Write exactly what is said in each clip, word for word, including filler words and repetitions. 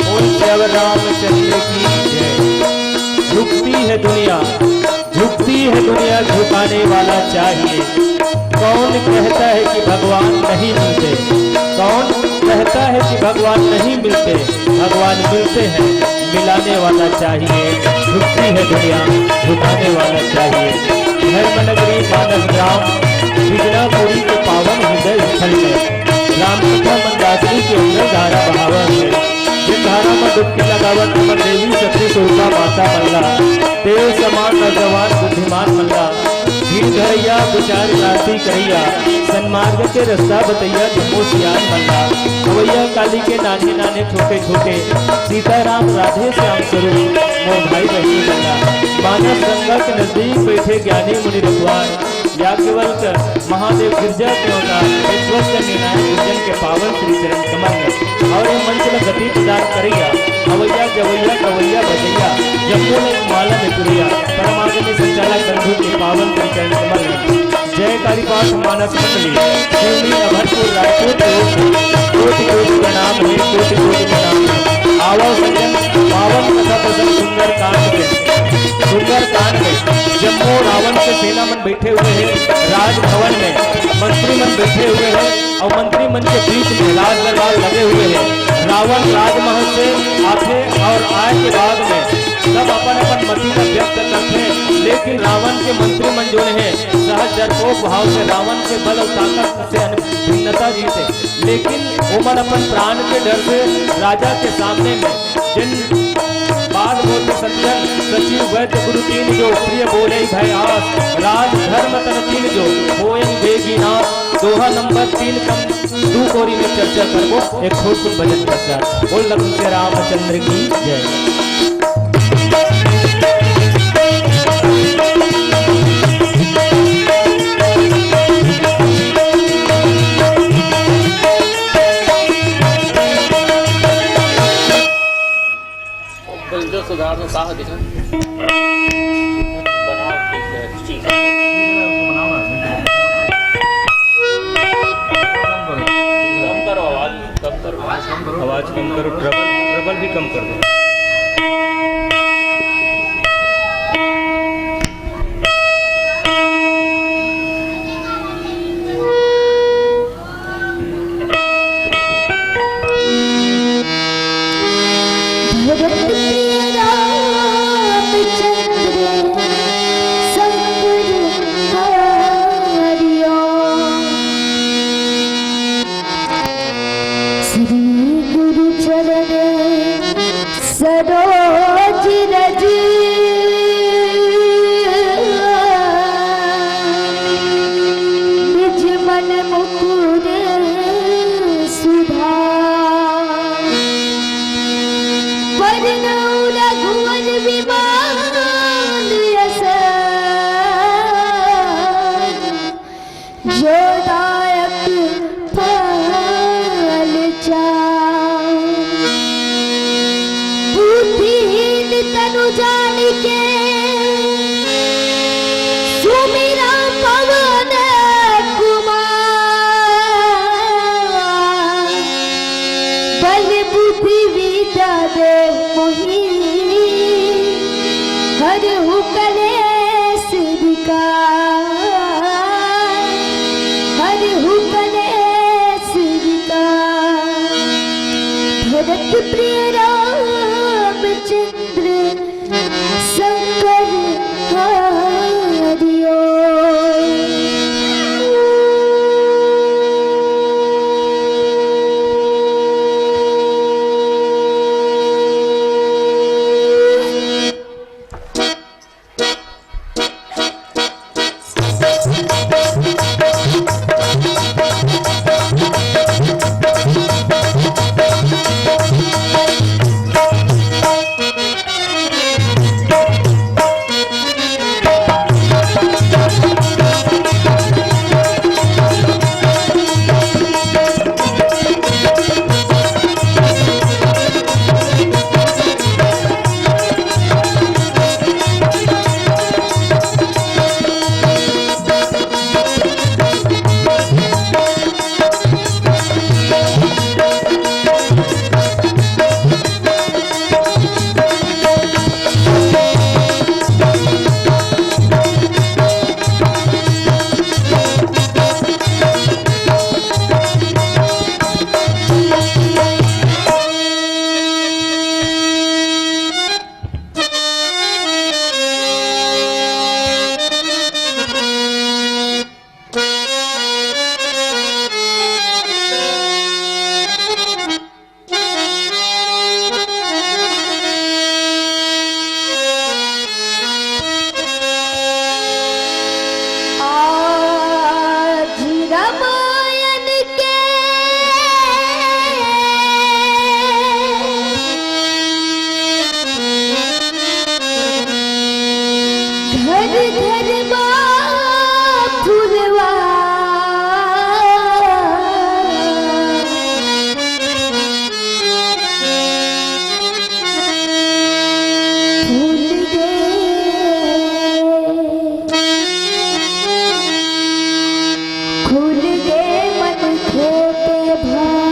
बोल सियावर रामचंद्र की जय। झुकती है दुनिया, झुकती है दुनिया, झुकाने वाला चाहिए। कौन कहता है कि भगवान नहीं मिलते? कौन कहता है कि भगवान नहीं मिलते? भगवान मिलते हैं, मिलाने वाला चाहिए। झुकती है दुनिया, झुकाने वाला चाहिए। धर्म नगरी मानस ग्राम, बिजनापुरी के पावन हृदय स्थल में रामकथा मंदाकिनी के उथल धारा बहावत हे। ये धारा म डुबकी लगावत हमर देवी शक्ति स्वरूपा माता मन ला, तेरे समान नौजवान बुद्धिमान मन ला, धीर धरैया, विचार क्रांति करैया, सन्मार्ग के रस्ता बतैया जम्मो सियान मन ला, अवैया काली के नान्हे नान्हे छोटे छोटे सीताराम राधे श्याम स्वरूप मोर भाई बहिनी मन ला, मानस गंगा के नजदीक बैठे ज्ञानी मुनि रखवार, याज्ञवल्क्य महादेव गिरजा के अवतार, विश्वस्त निर्णायक गुरुजन के पावन श्री चरण कमल में, और ये मंच ला गति प्रदान करैया, अवैया गवैया गवैया बजैया, जम्मो ला एक माला में पुरैया, परमागमी संचालक बंधु के पावन श्री चरण कमल में। जयकारी पाठ मानस मंडली, शिवनी अभरपुर रायपुर के ओर से कोटि कोटि प्रणाम हे, कोटि कोटि प्रणाम हे। आवव सज्जन, पावन कथा प्रसंग सुंदर कांड में, सुंदर कांड में जम्मो रावण के सेना मन बैठे हुए हे, राजभवन में मंत्री मन बैठे हुए हे और मंत्री मन के बीच में राज दरबार लगे हुए हे। रावण राजमहल से आथे और आए के बाद में सब अपन अपन मति ला व्यक्त करथे, लेकिन रावण के मंत्री मन जोन हे सहज डरपोक भाव से रावण के बल और ताकत से अन-, भिन्नता जीते, लेकिन ओमन अपन प्राण के डर से राजा के सामने में जिन बात बोलते सज्जन सचिव वैद्य गुरु तीन जो, प्रिय बोले भय आस, राज धर्म तन तीन जो, होए बेगी नाश। दोहा नंबर तीन कम दू कोरी में चर्चा करबो, एक छोट कुन भजन पश्चात। बोल लखन से रामचंद्र की जय। जो सुधार में साह दिखा। बनाओ, ठीक है, ठीक है। कम करो आवाज, कम करो। आवाज कम करो, ट्रबल, ट्रबल भी कम कर दो। भरत प्रिय रामचंद्र शंकर हरिओ। श्री गुरु चरण सरोज रज निज मन मुकुर सुधार। वरनउँ रघुवर विमल यश जो दायक फल चारि। बुद्धिहीन तनु जानिके सुमिरा पवन कुमार। बल बुद्धि विद्या दे मोहि हरहु कलेस विकार। हरहु कलेस विकार। भरत प्रिय रामचंद्र शंकर हरिओ। आज रामायण के घर घर मा फुलवा फूल गे, खुल गे मनखे के भाग।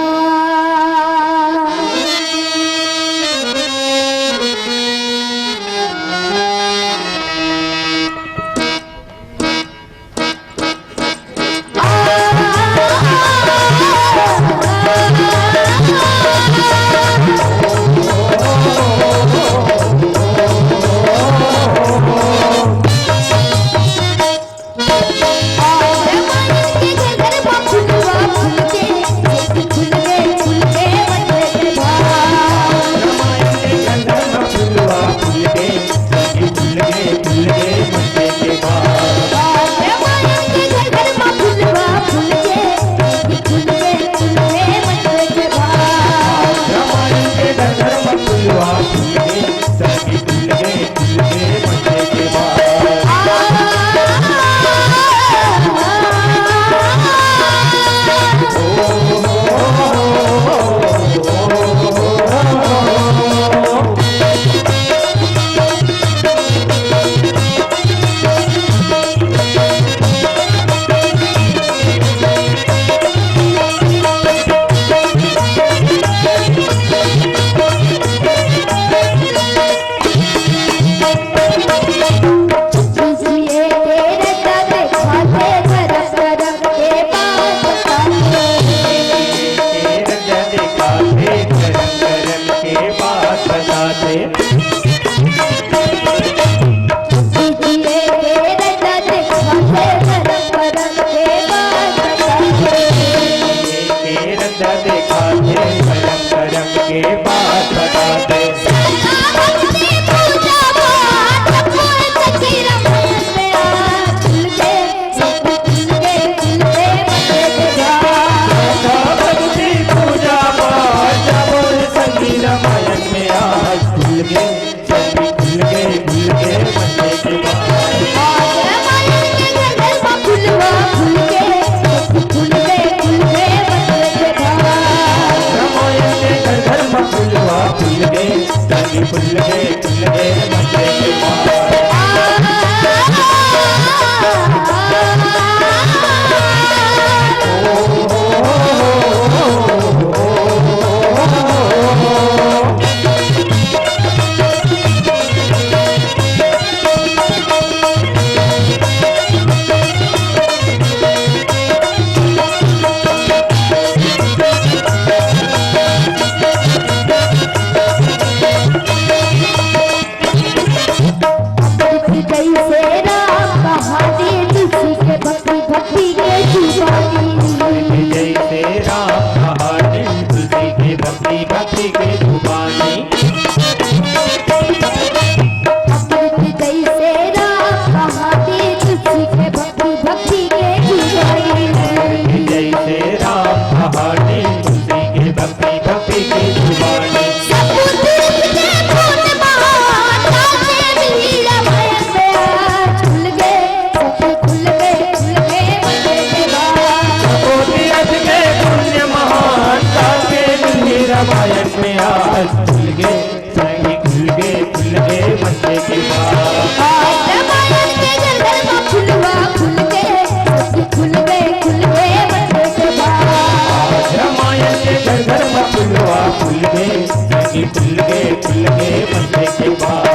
भक्ति के जुबानी। अमृत जैसे राम कहानी, तुलसी के भक्ति, भक्ति के जुबानी। अमृत जैसे राम कहानी, तुलसी के भक्ति, भक्ति के जुबानी। सपूत रस के धुन महान, ताजे मीरा भजन में आज खुल गए, सखी खुल गए, खुल गए मन के बाग। सपूत रस के धुन महान, ताजे मीरा भजन में आज खुल गए, सखी खुल गए, खुल गए मन के बाग। आज रामायण के घर घर में फुलवा खुल गए, सखी खुल गए, खुल गए मन के बाग। आज रामायण के घर घर में फुलवा खुल गए, सखी खुल गए, खुल गए मन के बाग।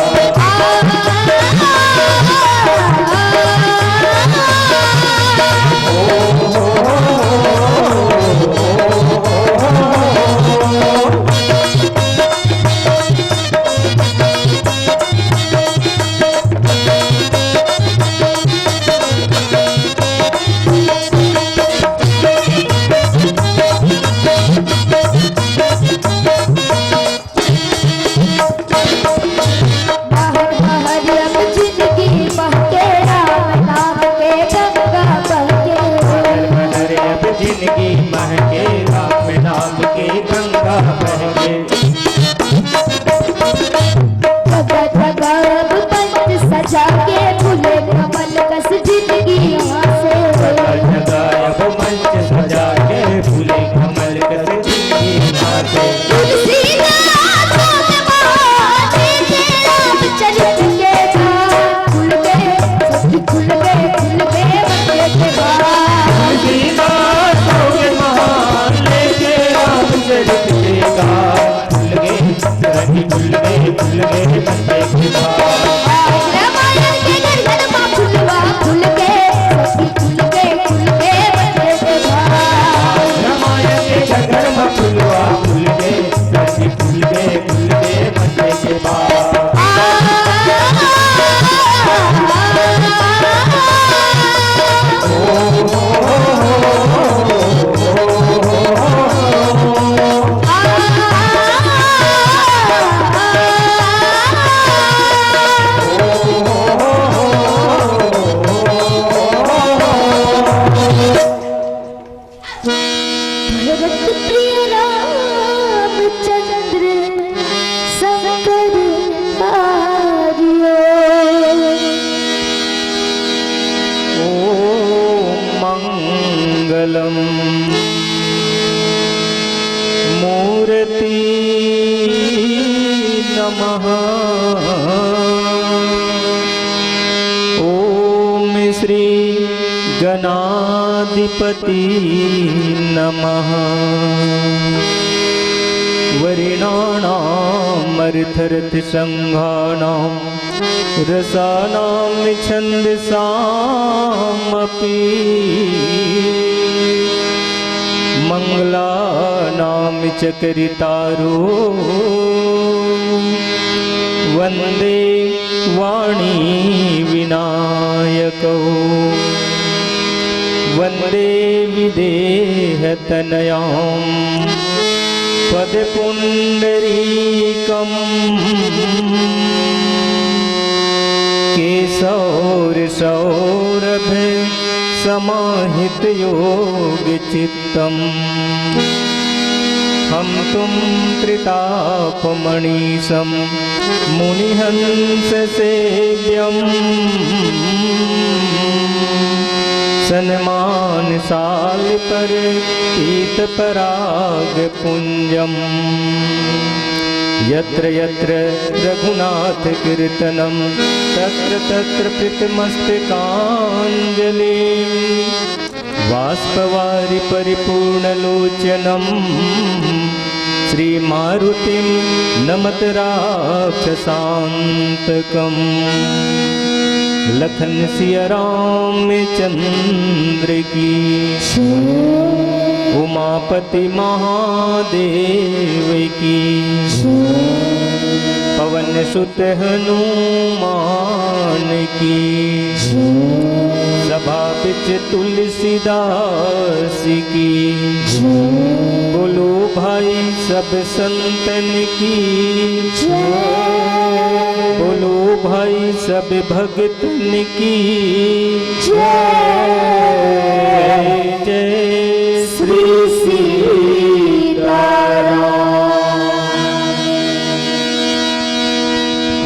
बहर बहर अब जिंदगी बहके, राम नाम के गंगा बहके। बहर बहर अब जिंदगी बहके, राम नाम के गंगा बहके। जगह जगह अब पंच सजा के, फूले कमल कस जिंदगी हंसे। जगह जगह अब मंच सजा के, फूले कमल कस जिंदगी हंसे। तुलसीदास को जमाने के रामचरित के द्वार खुल गए, सखी खुल गए, खुल गए मन के द्वार। तुलसीदास को जमाने के रामचरित के द्वार खुल गए, सखी खुल गए, खुल गए मन के द्वार। आज रामायण के घर घर में फुलवा खुल गए, सखी खुल गए, खुल गए मन के द्वार। रामायण के घर घर में फुलवा खुल गए, सखी खुल गए, खुल गए मन के द्वार। भरत प्रिय रामचंद्र शंकर आर्यो। ॐ मङ्गलं मूर्ति नमः। ॐ श्री गणाधिपति नमः। वरिणानामर्थरथसङ्घानां रसानां छन्दसामपि। मङ्गलानां च करितारो वन्दे वाणी विनायकौ। वन्दे विदेहतनयां पदपुण्डरीकम्। केशौरसौरभ समाहितयोगचित्तम्। हन्तुं त्रितापमणीशं मुनिहंससेव्यम्। सन्मानशाल पर पीतपरागपुञ्जम्। यत्र यत्र रघुनाथकीर्तनं तत्र तत्र कृतमस्तकाञ्जलिम्। बाष्पवारि परिपूर्णलोचनं श्रीमारुतिं नमत राक्षसान्तकम्। लखन सिया रामचंद्र की, उमापति महादेव की, पवन सुत हनुमान की। सभा बिच तुलसीदास की। बोलो भाई सब संतन की। बोलो भाई सब भक्तन की। जय जय श्री सीताराम।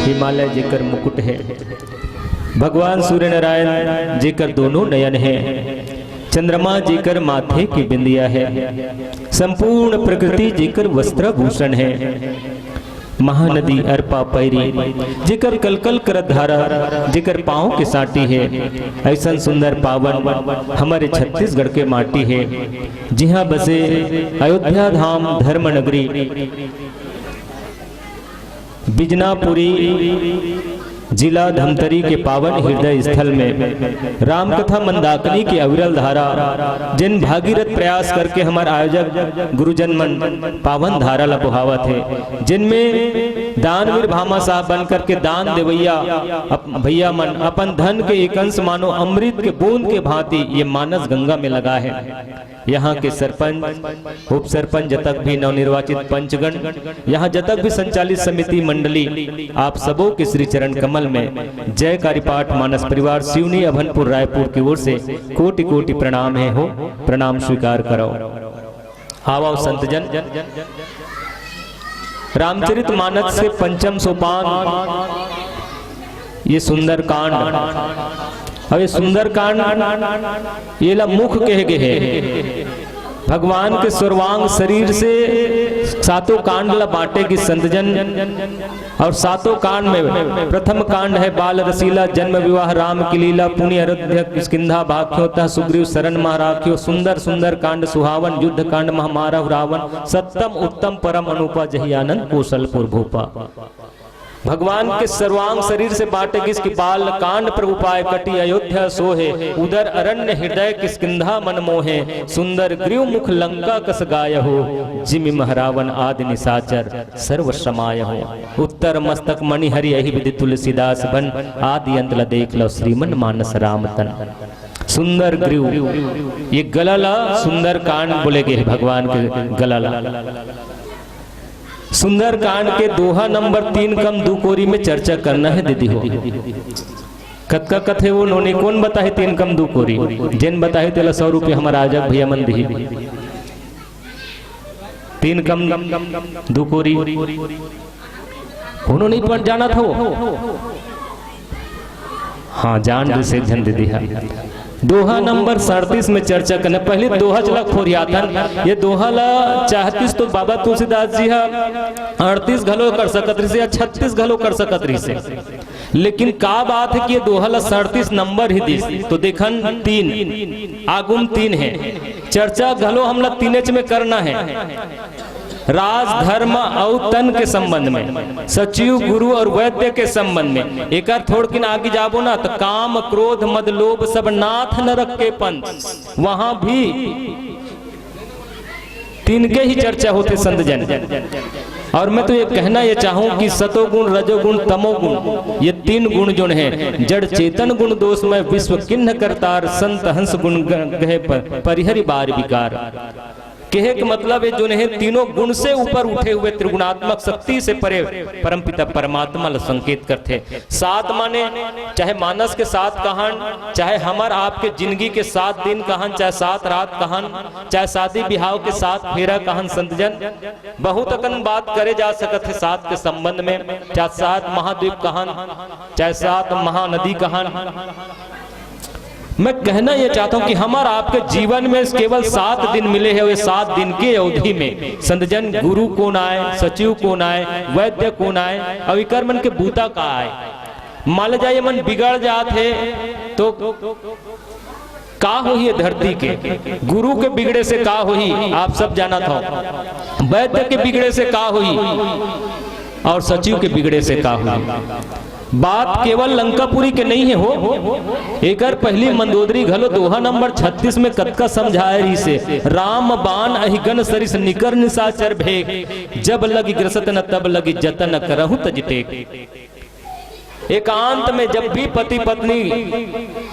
हिमालय जेकर मुकुट है, भगवान सूर्य नारायण जेकर दोनों नयन है, चंद्रमा जेकर माथे की बिंदिया है, संपूर्ण प्रकृति जेकर वस्त्राभूषण है, महानदी अरपा पैरी जेकर कलकल करत धारा जेकर पाँव के साटी है, ऐसन सुंदर पावन हमारे छत्तीसगढ़ के माटी है, जिहाँ बसे अयोध्या धाम धर्म नगरी बिजनापुरी जिला धमतरी के पावन हृदय स्थल में रामकथा मंदाकिनी के अविरल धारा, जिन भागीरथ प्रयास करके हमर आयोजक गुरुजन मन पावन धारा ला बोहावत हे, जिनमें दानवीर भामा साहब बन करके दान देवैया अप-, भैया मन अपन धन के एक अंश मानो अमृत के बूंद के भांति ये मानस गंगा में लगा है। यहाँ के सरपंच, उप सरपंच, जतक भी नवनिर्वाचित पंचगण, यहाँ जतक भी संचालित समिति मंडली, आप सबों के श्री चरण कमल में जयकारी पाठ मानस परिवार सिवनी अभनपुर रायपुर की ओर से कोटि कोटि प्रणाम है हो, प्रणाम स्वीकार करो। आवो संतजन, रामचरित मानस से पंचम सोपान, ये सुंदर कांड, अब ये सुंदर कांड, ये ला मुख कहे गए है। भगवान के सर्वांग शरीर से सातों कांड ला बांटे कि संतजन, और सातों कांड में प्रथम कांड है बाल रसीला, जन्म विवाह राम की लीला, पुनि अयोध्या किष्किंधा भाख्यो, तह सुग्रीव शरण मह राख्यो, सुंदर सुंदर कांड सुहावन, युद्ध कांड मह मारहु रावन, सत्तम उत्तम परम अनूपा, जहि आनंद कोसलपुर भूपा। भगवान के सर्वांग शरीर से बांटे गिस कि बाल कांड प्रभु पाए, कटी अयोध्या सोहे, उदर अरण्य हृदय किष्किंधा मन मोहे, सुंदर ग्रीव मुख लंका कस गायहो, जिमि मह रावन आदि निसाचर सर्व समायहो। उत्तर मस्तक मणिहरि अहि विधि तुलसीदास बन, आदि अंत ल देख लो श्रीमन मानस राम तन। सुंदर ग्रीव, ये गला ला सुंदर कांड बोले गए हे भगवान के गला ला। सुंदरकांड के दोहा नंबर तीन कम दू कोरी में चर्चा करना है दीदी हो। कतका कथे वो नोनी कोन बताहे तीन कम दू कोरी? जेन बताहे तेला सौ रुपया हमर आजक भैया मन दिही। तीन कम दू कोरी। कोनो नहीं पढ़ जाना था वो। हाँ, जान दे से एक झन दे दिहा। दोहा नंबर सैंतीस में चर्चा करना। पहले दोहा चला खोरियाथन। ये दोहा ला चाहतीस तो बाबा तुलसीदास जी हा अड़तीस घलो कर सकत रहिस या छत्तीस घलो कर सकत रहिस। लेकिन का बात है कि ये दोहा ला सैंतीस नंबर ही दिस। तो देखन तीन, आगुम तीन है। चर्चा घलो हमला तीनेच में करना है। राज, धर्म अउ तन के संबंध में, सचिव, गुरु और वैद्य के संबंध में। एकर थोड़किन आगे जाबो ना, तो काम, क्रोध, मद, लोभ सब नाथ नरक के पंथ। वहां भी तीन के ही चर्चा होथे संत जन। और मैं तो ये कहना ये चाहूं कि सतोगुण, रजोगुण, तमोगुण, ये तीन गुण जोन है, जड़ चेतन गुण दोष में विश्व किन्ह करतार, संत हंस गुण ग-, गहे पर, परिहरि बार विकार। कहे के मतलब ये, जो नहीं तीनों गुण से ऊपर उठे हुए त्रिगुणात्मक शक्ति से परे परमपिता परमात्मा ला संकेत करथे। सात माने चाहे मानस के सात कहन, चाहे हमर आपके जिंदगी के सात दिन कहन, चाहे सात रात कहन, चाहे शादी बिहाव के सात फेरा कहन, संतजन बहुत अकन बात करे जा सकत हे सात के संबंध में, चाहे सात महाद्वीप कहन, चाहे सात महानदी कहन। मैं कहना ये चाहता हूं कि हमर आपके जीवन में केवल सात दिन मिले हैं, वे सात दिन के अवधि में संतजन गुरु कोन आय, सचिव कोन आय, वैद्य कोन आय, अउ इकर मन के बूता का आय। मान ले जाए मन बिगड़ जात हे तो का होही ये धरती के? गुरु के बिगड़े से का होही, आप सब जानत हो। वैद्य के बिगड़े से का होही और सचिव के बिगड़े से का होही? बात केवल लंकापुरी के नहीं है हो, एकर पहली मंदोदरी घलो दोहा नंबर छत्तीस में कतका समझाए रहिसे, राम बाण अहिगन सरिस निकर निशाचर भेख, जब लगी ग्रसत न तब लगी जतन करहु तज टेक। एकांत में जब भी पति पत्नी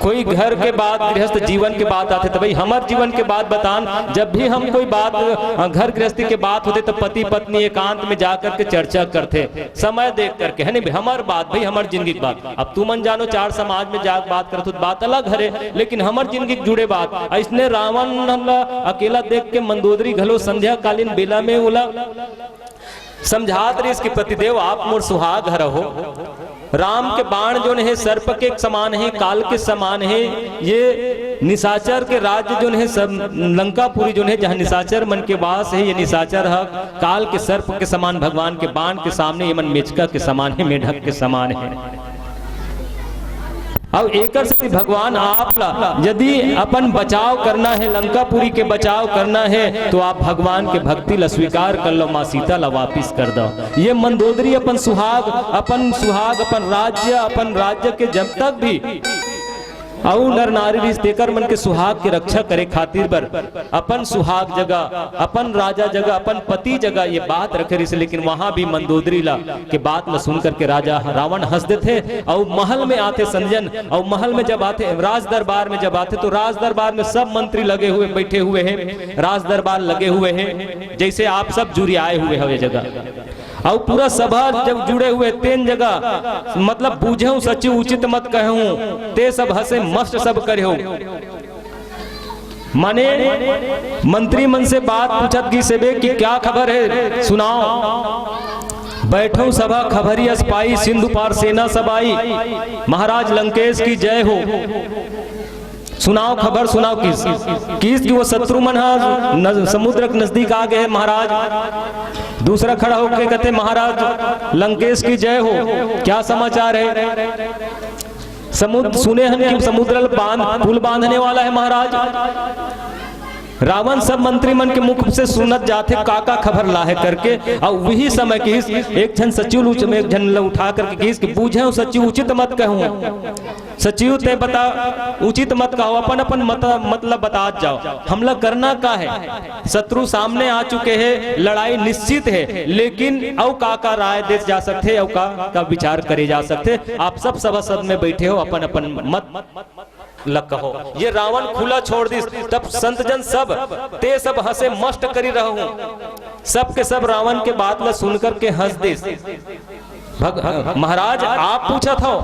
कोई घर के बात, गृहस्थ जीवन के बात आथे, तो भाई हमर जीवन के बात बतान। जब भी हम कोई बात, अ, घर गृहस्थी के बात होथे, तो पति पत्नी एकांत में जा करके चर्चा करथे, समय देख करके, है नहीं भाई? हमर बात भाई, हमर जिंदगी के बात। अब तुमन जानो, चार समाज में जाके बात करत हो, बात अलग हरे, लेकिन हमर जिंदगी के जुड़े बात। अइसने रावण ला अकेला देख के मंदोदरी घलो संध्या कालीन बेला में ओला समझात रहिस कि पतिदेव, आप मोर सुहाग हरव हो। राम के बाण जोन हे, सर्प के समान हे, काल के समान हे। ये निशाचर के राज्य जोन हे, सब लंकापुरी जोन हे, जहाँ निशाचर मन के वास हे, ये निशाचर ह काल के सर्प के समान, भगवान के बाण के सामने ये मन मेचका के समान हे, मेढक के समान हे। अब एकर सेती भगवान आप ला यदि अपन बचाव करना हे, लंकापुरी के बचाव करना हे, तो आप भगवान के भक्ति ला स्वीकार कर लो, माँ सीता ला वापिस कर दो। ये मंदोदरी अपन सुहाग, अपन सुहाग, अपन राज्य, अपन राज्य के जब तक भी अउ नर नारी रिस तेकर मन के सुहाग के रक्षा करे खातिर बर अपन सुहाग जगह, अपन राजा जगह, अपन पति जगह ये बात रखे रिस, लेकिन वहां भी मंदोदरी ला के बात ला सुन करके राजा रावण हंस देथे। अउ महल में आथे संजन, अउ महल में जब आथे, राज दरबार में जब आथे, तो राज दरबार में सब मंत्री लगे हुए, बैठे हुए हैं, राज दरबार लगे हुए हैं, जैसे आप सब जुरियाए हुए हो ये जगह। अउ पूरा सभा जब जुड़े हुए, तेन जगह, मतलब, बूझे हूँ सचिव उचित मत कहे हूँ, ते सब हंसे मस्त सब करे हो। माने मंत्री मन से बात पूछत गिस हेबे कि क्या खबर है, सुनाओ। बैठो सभा खबरी अस पाई, सिंधु पार सेना सब आई, महाराज लंकेश की जय हो। सुनाओ खबर, सुनाओ किस, किस कि वो शत्रु मन हा न-, समुद्र के नजदीक आ गए हैं महाराज। दूसरा खड़ा होके कहते, महाराज लंकेश की जय हो, क्या समाचार है? समुद्र, सुने हन कि समुद्र ल बांध, पुल बांधने वाला है महाराज। रावण सब मंत्री मन के मुख से सुनत जाथे का का खबर ला है करके। अउ वही समय किस एक झन सचिव ल उच-, एक झन ल उठा करके किस कि बूझे हूँ सचिव उचित मत कहूँ। सचिव ते बता, उचित मत कहो, अपन अपन मत-, मतलब बतात जाओ, हमला करना का है? शत्रु सामने आ चुके हैं, लड़ाई निश्चित है, लेकिन अउ का का राय दे जा सकथे, अउ का का विचार करे जा सकथे? आप सब सभासद में बैठे हो, अपन अपन मत ल कहो। ये रावण खुला छोड़ दिस, तब संत जन सब, ते सब हंसे मस्त करी रहू, सबके सब रावण के बात ला सुन करके हंस दिस। भग-, महाराज, आप पूछत हव,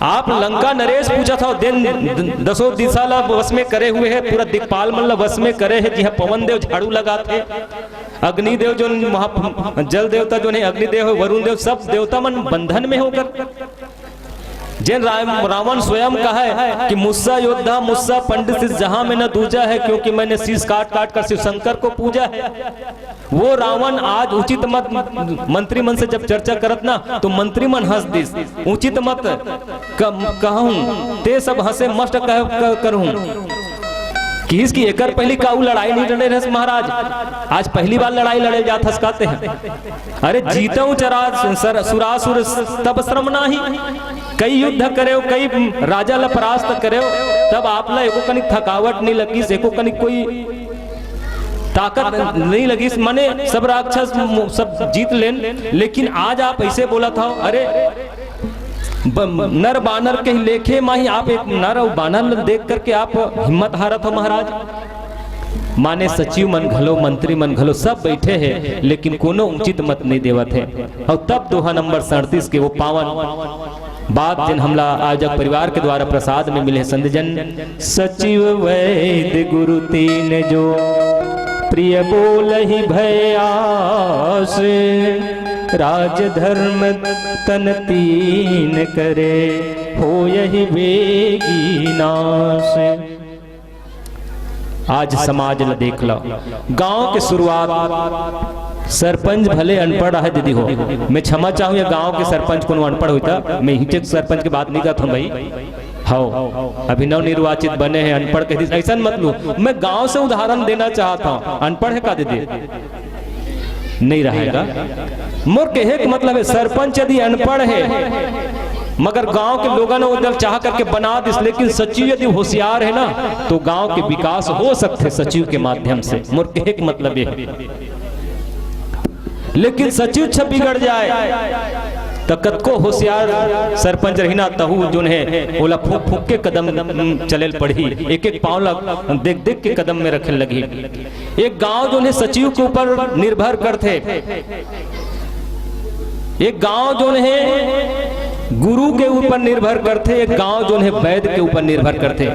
आप लंका नरेश पूछत हव, दिन द-, दसों दिशा ला वश में करे हुए है, पूरा दिक्पाल मन ला वश में करे है, जिहां पवन देव झाड़ू लगात हे, अग्निदेव जो महा-, जल देवता जो है, अग्निदेव है, वरुण देव, सब देवता मन बंधन में होकर, जेन रा-, रावण स्वयं कहा है कि मुस्सा योद्धा, मुस्सा पंडित, इस जहां में न दूजा है, क्योंकि मैंने शीश काट काट कर शिव शंकर को पूजा है। वो रावण आज उचित मत मंत्री मन से जब चर्चा करत ना, तो मंत्री मन हंस दिस, उचित मत क-, कहूं, ते सब हंसे मस्त कह, क-, करहूं। किहिस कि एकर पहली का उ लड़ाई नहीं लड़े रहस महाराज, आज पहली बार लड़ाई लड़े जात हस कहते हैं। अरे जीतऊ चरा सर-, सुरासुर तब श्रम नाही। कई युद्ध करेव, कई राजा ला परास्त करेव, तब आप ला एको कनिक थकावट नहीं लगिस, एको कनिक कोई ताकत नहीं लगिस, माने सब राक्षस मु-, सब जीत लेन, लेकिन आज आप ऐसे बोलत हव, अरे ब-, नर बानर के लेखे माही आप एक नर अउ बानर ल देख करके आप हिम्मत हारत हव महाराज। माने सचिव मन घलो, मंत्री मन घलो सब बैठे हे, लेकिन कोनो उचित मत नहीं देवत हे। अउ तब दोहा नंबर सैंतीस के वो पावन बात, जेन हमला आयोजक परिवार के द्वारा प्रसाद में मिले संत जन, सचिव वैद्य गुरु तीन जो, प्रिय बोलहि भय आस, राजधर्म तन तीन करे, होयहि वेगी नाश। आज समाज ल देख लो, गांव के शुरुआत, सरपंच भले अनपढ़ आहे दीदी हो, मैं क्षमा चाहूं, ये गांव के सरपंच कोनो अनपढ़ होता, मैं हिंचक सरपंच के बात नहीं करता हूं भाई। हव, अभी नवनिर्वाचित बने हैं, अनपढ़ कह दी, ऐसा मत लू। मैं गांव से उदाहरण देना चाहता हूं। अनपढ़ है का दीदी? नहीं रहेगा। मोर कहे के मतलब है, सरपंच यदि अनपढ़ है, मगर गांव के लोगन ओदल चाह करके बना दिस, लेकिन सचिव यदि होशियार है ना, तो गांव के विकास हो सकते सचिव के माध्यम से। मोर कहे के मतलब ये है। लेकिन सचिव छ बिगड़ जाए, त कतको होशियार सरपंच रही ना, तहू जोन हे ओला फूंक फूंक के कदम चले ल पड़ही, एक एक पांव ला देख देख के कदम में रखे लगही। एक गांव जोन हे सचिव के ऊपर निर्भर करथे, एक गांव जोन हे गुरु के ऊपर निर्भर करथे, एक गांव जोन हे वैद्य के ऊपर निर्भर करथे।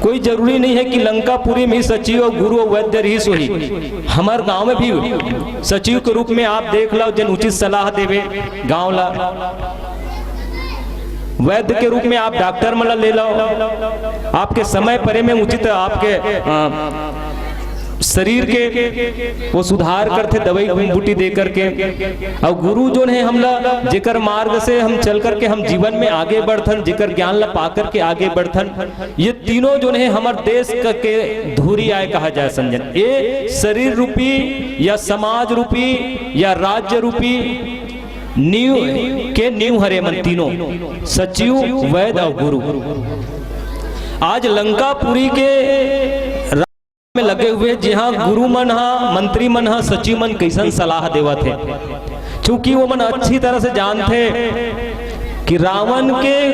कोई जरूरी नहीं है कि लंकापुरी में ही सचिव और गुरु और वैद्य रहिस होही। हमर गांव में भी सचिव के रूप में आप देख लो, जेन उचित सलाह देवे गांव ला, वैद्य के रूप में आप डॉक्टर मन ला ले लो, आपके समय परे में उचित आपके, अ, शरीर के वो सुधार करथे दवाई बूटी दे करके। और गुरु जोन हे हमला, जेकर मार्ग से हम चल करके हम जीवन में आगे बढ़थन, जेकर ज्ञान ला पा करके आगे बढ़थन, ये तीनों जोन हे हमर देश क-, के धुरी आय कहा जाय संजन। ये शरीर रूपी या समाज रूपी या राज्य रूपी नींव के नींव हरे मन तीनों, सचिव, वैद्य और गुरु। आज लंकापुरी के में लगे हुए, जिहां गुरु मन हा, मंत्री मन हा, सचिव मन कइसन सलाह देवत हे, चूंकि वो मन अच्छी तरह से जानथे कि रावण के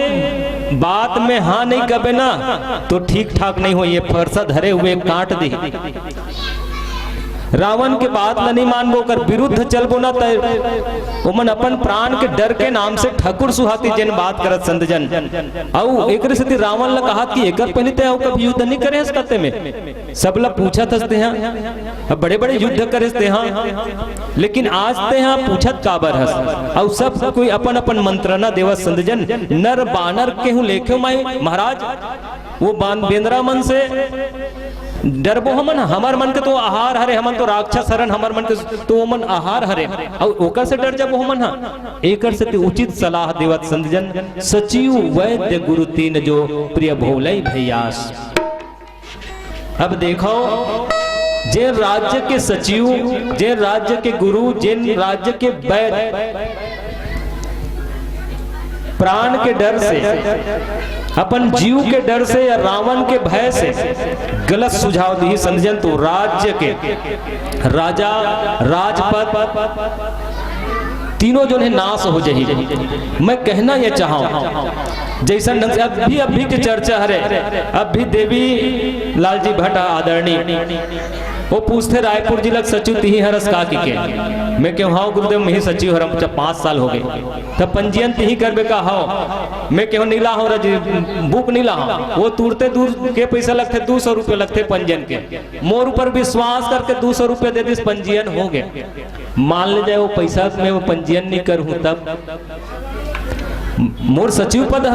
बात में हाँ नहीं कबे ना, तो ठीक ठाक नहीं होही, ये फरसा धरे हुए काट दी। रावण के बात ला नहीं मानबो, ओकर विरुद्ध चलबो ना, त ओमन अपन प्राण के डर के नाम से ठकुर सुहाती जेन बात करत संत जन। अउ एकरे सेती रावण ला कहत कि एकर पहले ते अउ कभी युद्ध नहीं करे हस कते में। सब ला पूछत हस तेहा, अब बड़े-बड़े युद्ध करे हस तेहा, लेकिन आज तेहा पूछत काबर हस? अउ सब कोई अपन-अपन मंत्रणा देवत संत जन, नर बानर केहू लेखे माई महाराज, वो बान-, बेंदरा मन से डरबो हमन, हमर मन के तो आहार हरे, हमन तो राक्षस हरन, हमर मन के तो ओमन आहार हरे, अउ ओकर से डर जाबो हमन हा? एकर सेती उचित सलाह देवत संत जन, सचिव वैद्य गुरु तीन जो, प्रिय भोलई भैयास। अब देखो, जेन राज्य के सचिव, जेन राज्य के गुरु, जेन राज्य के वैद्य प्राण के डर से, अपन जीव के डर से या रावण के भय से गलत सुझाव दिही संत जन, तो राज्य के राजा, राजपद, तीनों जोन हे नाश हो जाही। मैं कहना ये चाहूं, जैसन ढंग से अभी, अभी के चर्चा हरे, अभी देवी लाल जी भट्ट आदरणीय, वो पूछथे रायपुर जिला के सचिव तिही हरस का कि के। मैं केहूं, "हव गुरुदेव, मैं ही सचिव हरम, जब पाँच साल हो गए।" "तब पंजीयन तिही करबे का?" "हव।" मैं केहूं, "नीला हो रजी, बुक नीला हो।" वो तुरते दूर के पैसा लगथे, दू सौ रुपये लगथे पंजीयन के। मोर ऊपर विश्वास करके दू सौ रुपये दे दिस, पंजीयन हो गए। मान ले जाए वो पैसा में वो पंजीयन नहीं करहूं तब, मोर सचिव पद ह,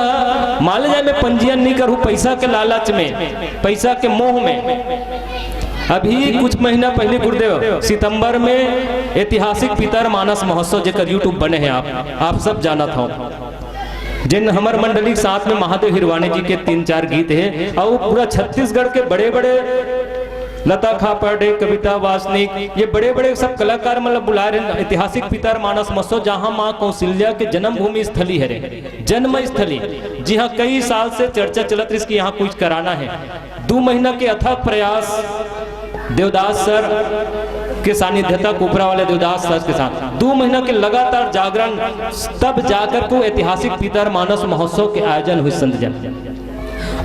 मान ले जाए मैं पंजीयन नहीं करहूं पैसा के लालच में, पैसा के मोह में। अभी कुछ महीना पहले गुरुदेव सितंबर में ऐतिहासिक पितर मानस महोत्सव, जेकर YouTube बने हे, आप, आप सब जानत हो, जिन हमर मंडली के साथ में महादेव हिरवानी जी के तीन चार गीत हे, और पूरा छत्तीसगढ़ के बड़े-बड़े लता खापर्डे, कविता वासनिक, ये बड़े-बड़े सब कलाकार मन ला बुलाए रहे ऐतिहासिक पितर मानस महोत्सव, जहां मां कौशल्या के जन्मभूमि स्थली हरे, जन्म स्थली, जिहां कई साल से चर्चा चलत रहिस कि यहां कुछ कराना है। दू महीना के अथक प्रयास देवदास सर के सानिध्यता, कोपरा वाले देवदास सर के साथ दू महीना के लगातार जागरण, तब जाकर को ऐतिहासिक पितर मानस महोत्सव के आयोजन हुई संत जन।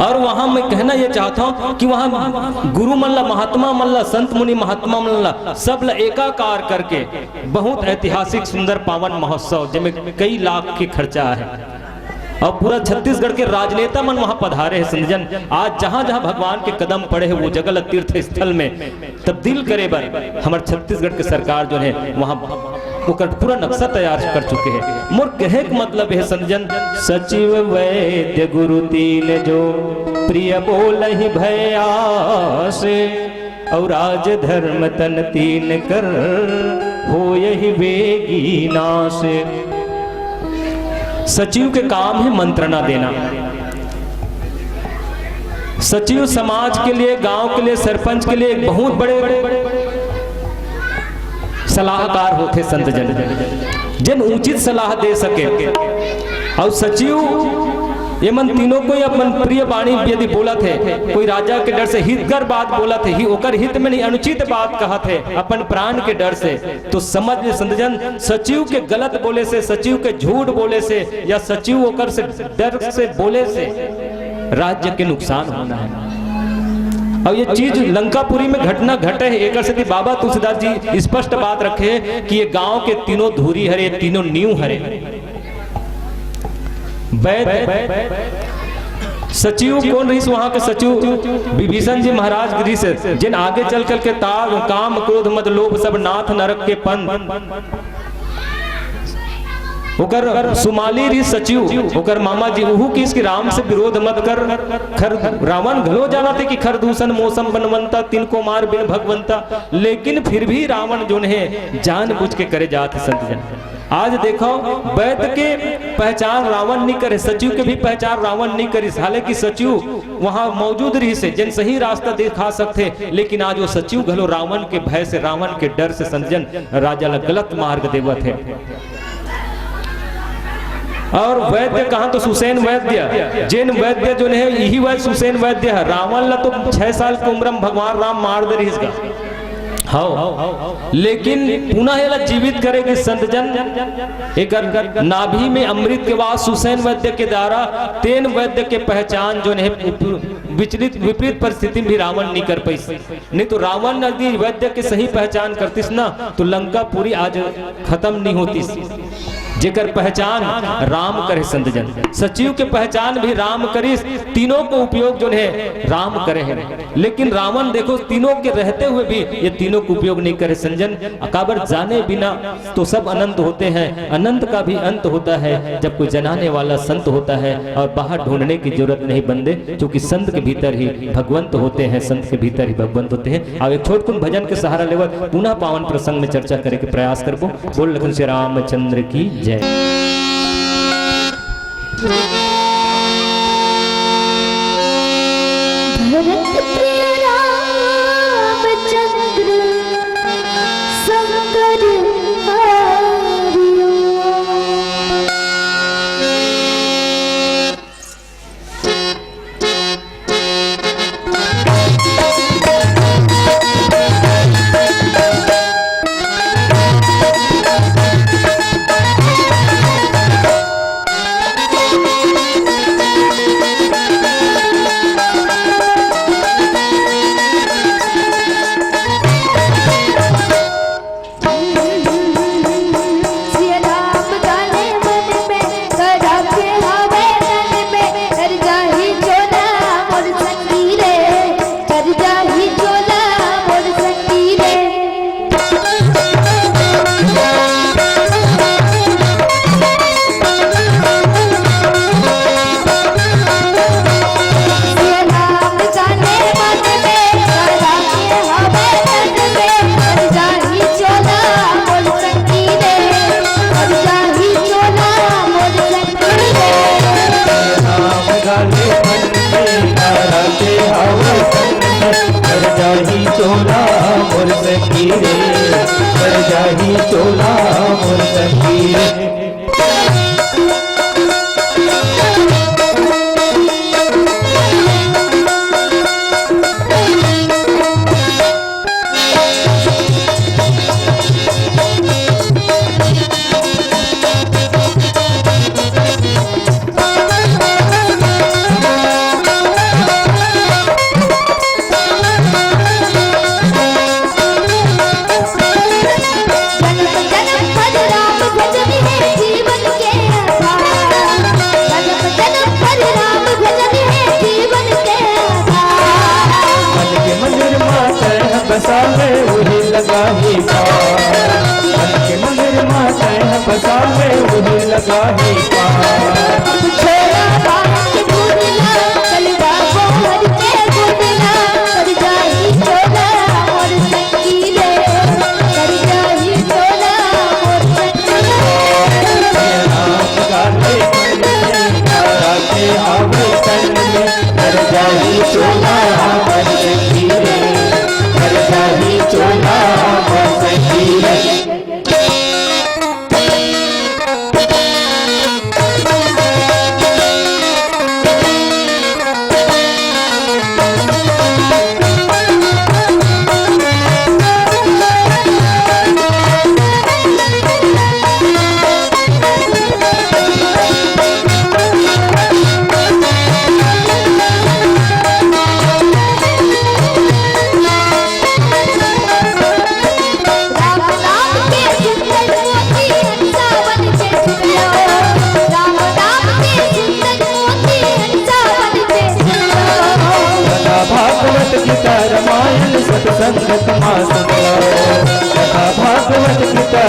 और वहां मैं कहना ये चाहता हूं कि वहां गुरु मन ला, महात्मा मन ला, संत मुनि महात्मा मन ला, सब ला एकाकार करके बहुत ऐतिहासिक सुंदर पावन महोत्सव, जेमे कई लाख के खर्चा है और पूरा छत्तीसगढ़ के राजनेता मन वहां पधारे हैं संत जन। आज जहां जहां भगवान के कदम पड़े हैं, वो जगह ला तीर्थ स्थल में तब्दील करे बर हमर छत्तीसगढ़ के सरकार जो है, वहां ओकर पूरा नक्शा तैयार कर चुके हैं। मोर कहे के मतलब है संत जन, सचिव वैद्य गुरु तीन जो, प्रिय बोलहि भय आस, और राज धर्म तन तीन कर, होयहि वेगी नास। सचिव के काम है मंत्रणा देना। सचिव समाज के लिए, गांव के लिए, सरपंच के लिए एक बहुत बड़े सलाहकार होथे संत जन, जेन उचित सलाह दे सके। और सचिव ये मन तीनों कोई अपन प्रिय बाणी यदि बोलत हे, कोई राजा के डर से हितकर बात बोलत हे, ही ओकर हित में नहीं, अनुचित बात कहत हे अपन प्राण के डर से, तो समझ ले संतजन, सचिव के गलत बोले से, सचिव के झूठ बोले से या सचिव ओकर से डर से बोले से राज्य के नुकसान होना है। और ये चीज लंकापुरी में घटना घटे है, एकर सेती बाबा तुलसीदास जी स्पष्ट बात रखे कि ये गांव के तीनों धुरी हरे, तीनों नींव हरे। वैद, सचिव कौन रहिस? वहां के सचिव विभीषण जी महाराज रहिस, जिन आगे चल कर के ताग, काम, क्रोध, मद, लोभ सब नाथ नरक के पंथ। ओकर सुमाली रहिस सचिव, ओकर मामा जी, उहू किहिस कि राम से विरोध मत कर। खर, रावण घलो जानत हे कि खर दूषण मौसम बनवंता, तिनको मार बिन भगवंता, लेकिन फिर भी रावण जोन हे जानबूझ के करे जात हे संत जन। आज देखो, वैद के पहचान रावण नहीं करे, सचिव के भी पहचान रावण नहीं करिस। हालांकि सचिव वहां मौजूद रहिस हे, जिन सही रास्ता दिखा सकथे, लेकिन आज वो सचिव घलो रावण के भय से, रावण के डर से संत जन राजा ला गलत मार्ग देवत हे। और वैद्य कहा तो सुसेन वैद्य, जेन वैद्य जोन हे, यही वैद्य सुसेन वैद्य हे। रावण ला तो छह साल की उम्र में भगवान राम मार दे रहिस गा। हव, लेकिन पुनः एला जीवित करे गे संत जन, एकर नाभि में अमृत के वास सुसेन वैद्य के द्वारा तेन वैद्य के पहचान जोन हे उप-, विचलित, विपरीत परिस्थिति में भी रावण नहीं कर पाइस। नहीं तो रावण यदि वैद्य के सही पहचान करतिस ना, तो लंकापुरी आज खत्म नहीं होतिस। जेकर पहचान राम करे संत जन, सचिव के पहचान भी राम करिस, तीनों को उपयोग जोन हे राम करे हे। लेकिन रावण देखो, तीनों के रहते हुए भी ये तीनों को उपयोग नहीं करे संत जन। काबर, जाने बिना तो सब अनंत होते हैं, अनंत का भी अंत होता है जब कोई जनाने वाला संत होता है। और बाहर ढूंढने की जरूरत नहीं बंदे, क्योंकि संत के भीतर ही भगवंत होते हैं, संत के भीतर ही भगवंत होते हैं। अब एक छोटकुन भजन के सहारा लेवत पुनः पावन प्रसंग में चर्चा करे के प्रयास करबो। बोल लखन श्री रामचंद्र की जय। भरत प्रिय रामचंद्र शंकर हरिओ।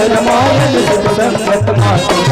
रामायण सुख संगत मातु।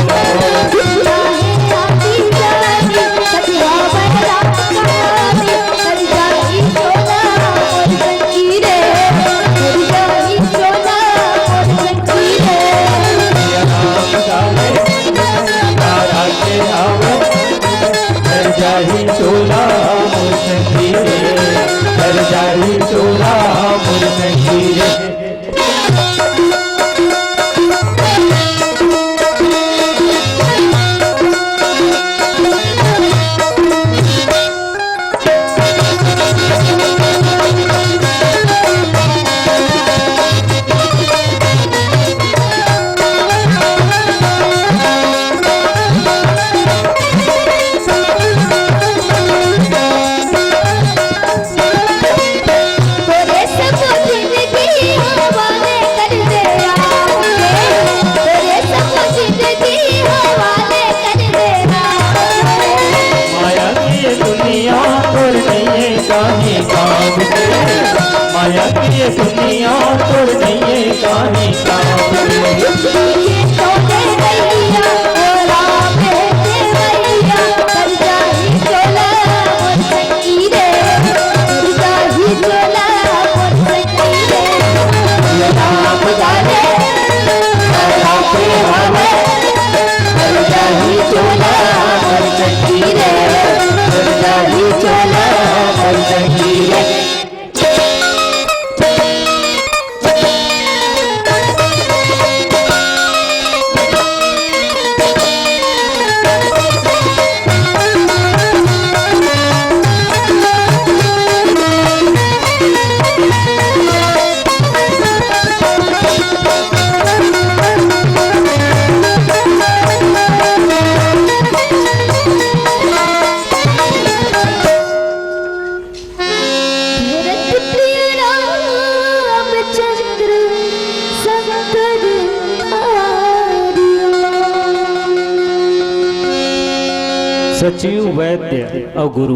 सचिव, वैद्य अउ गुरु,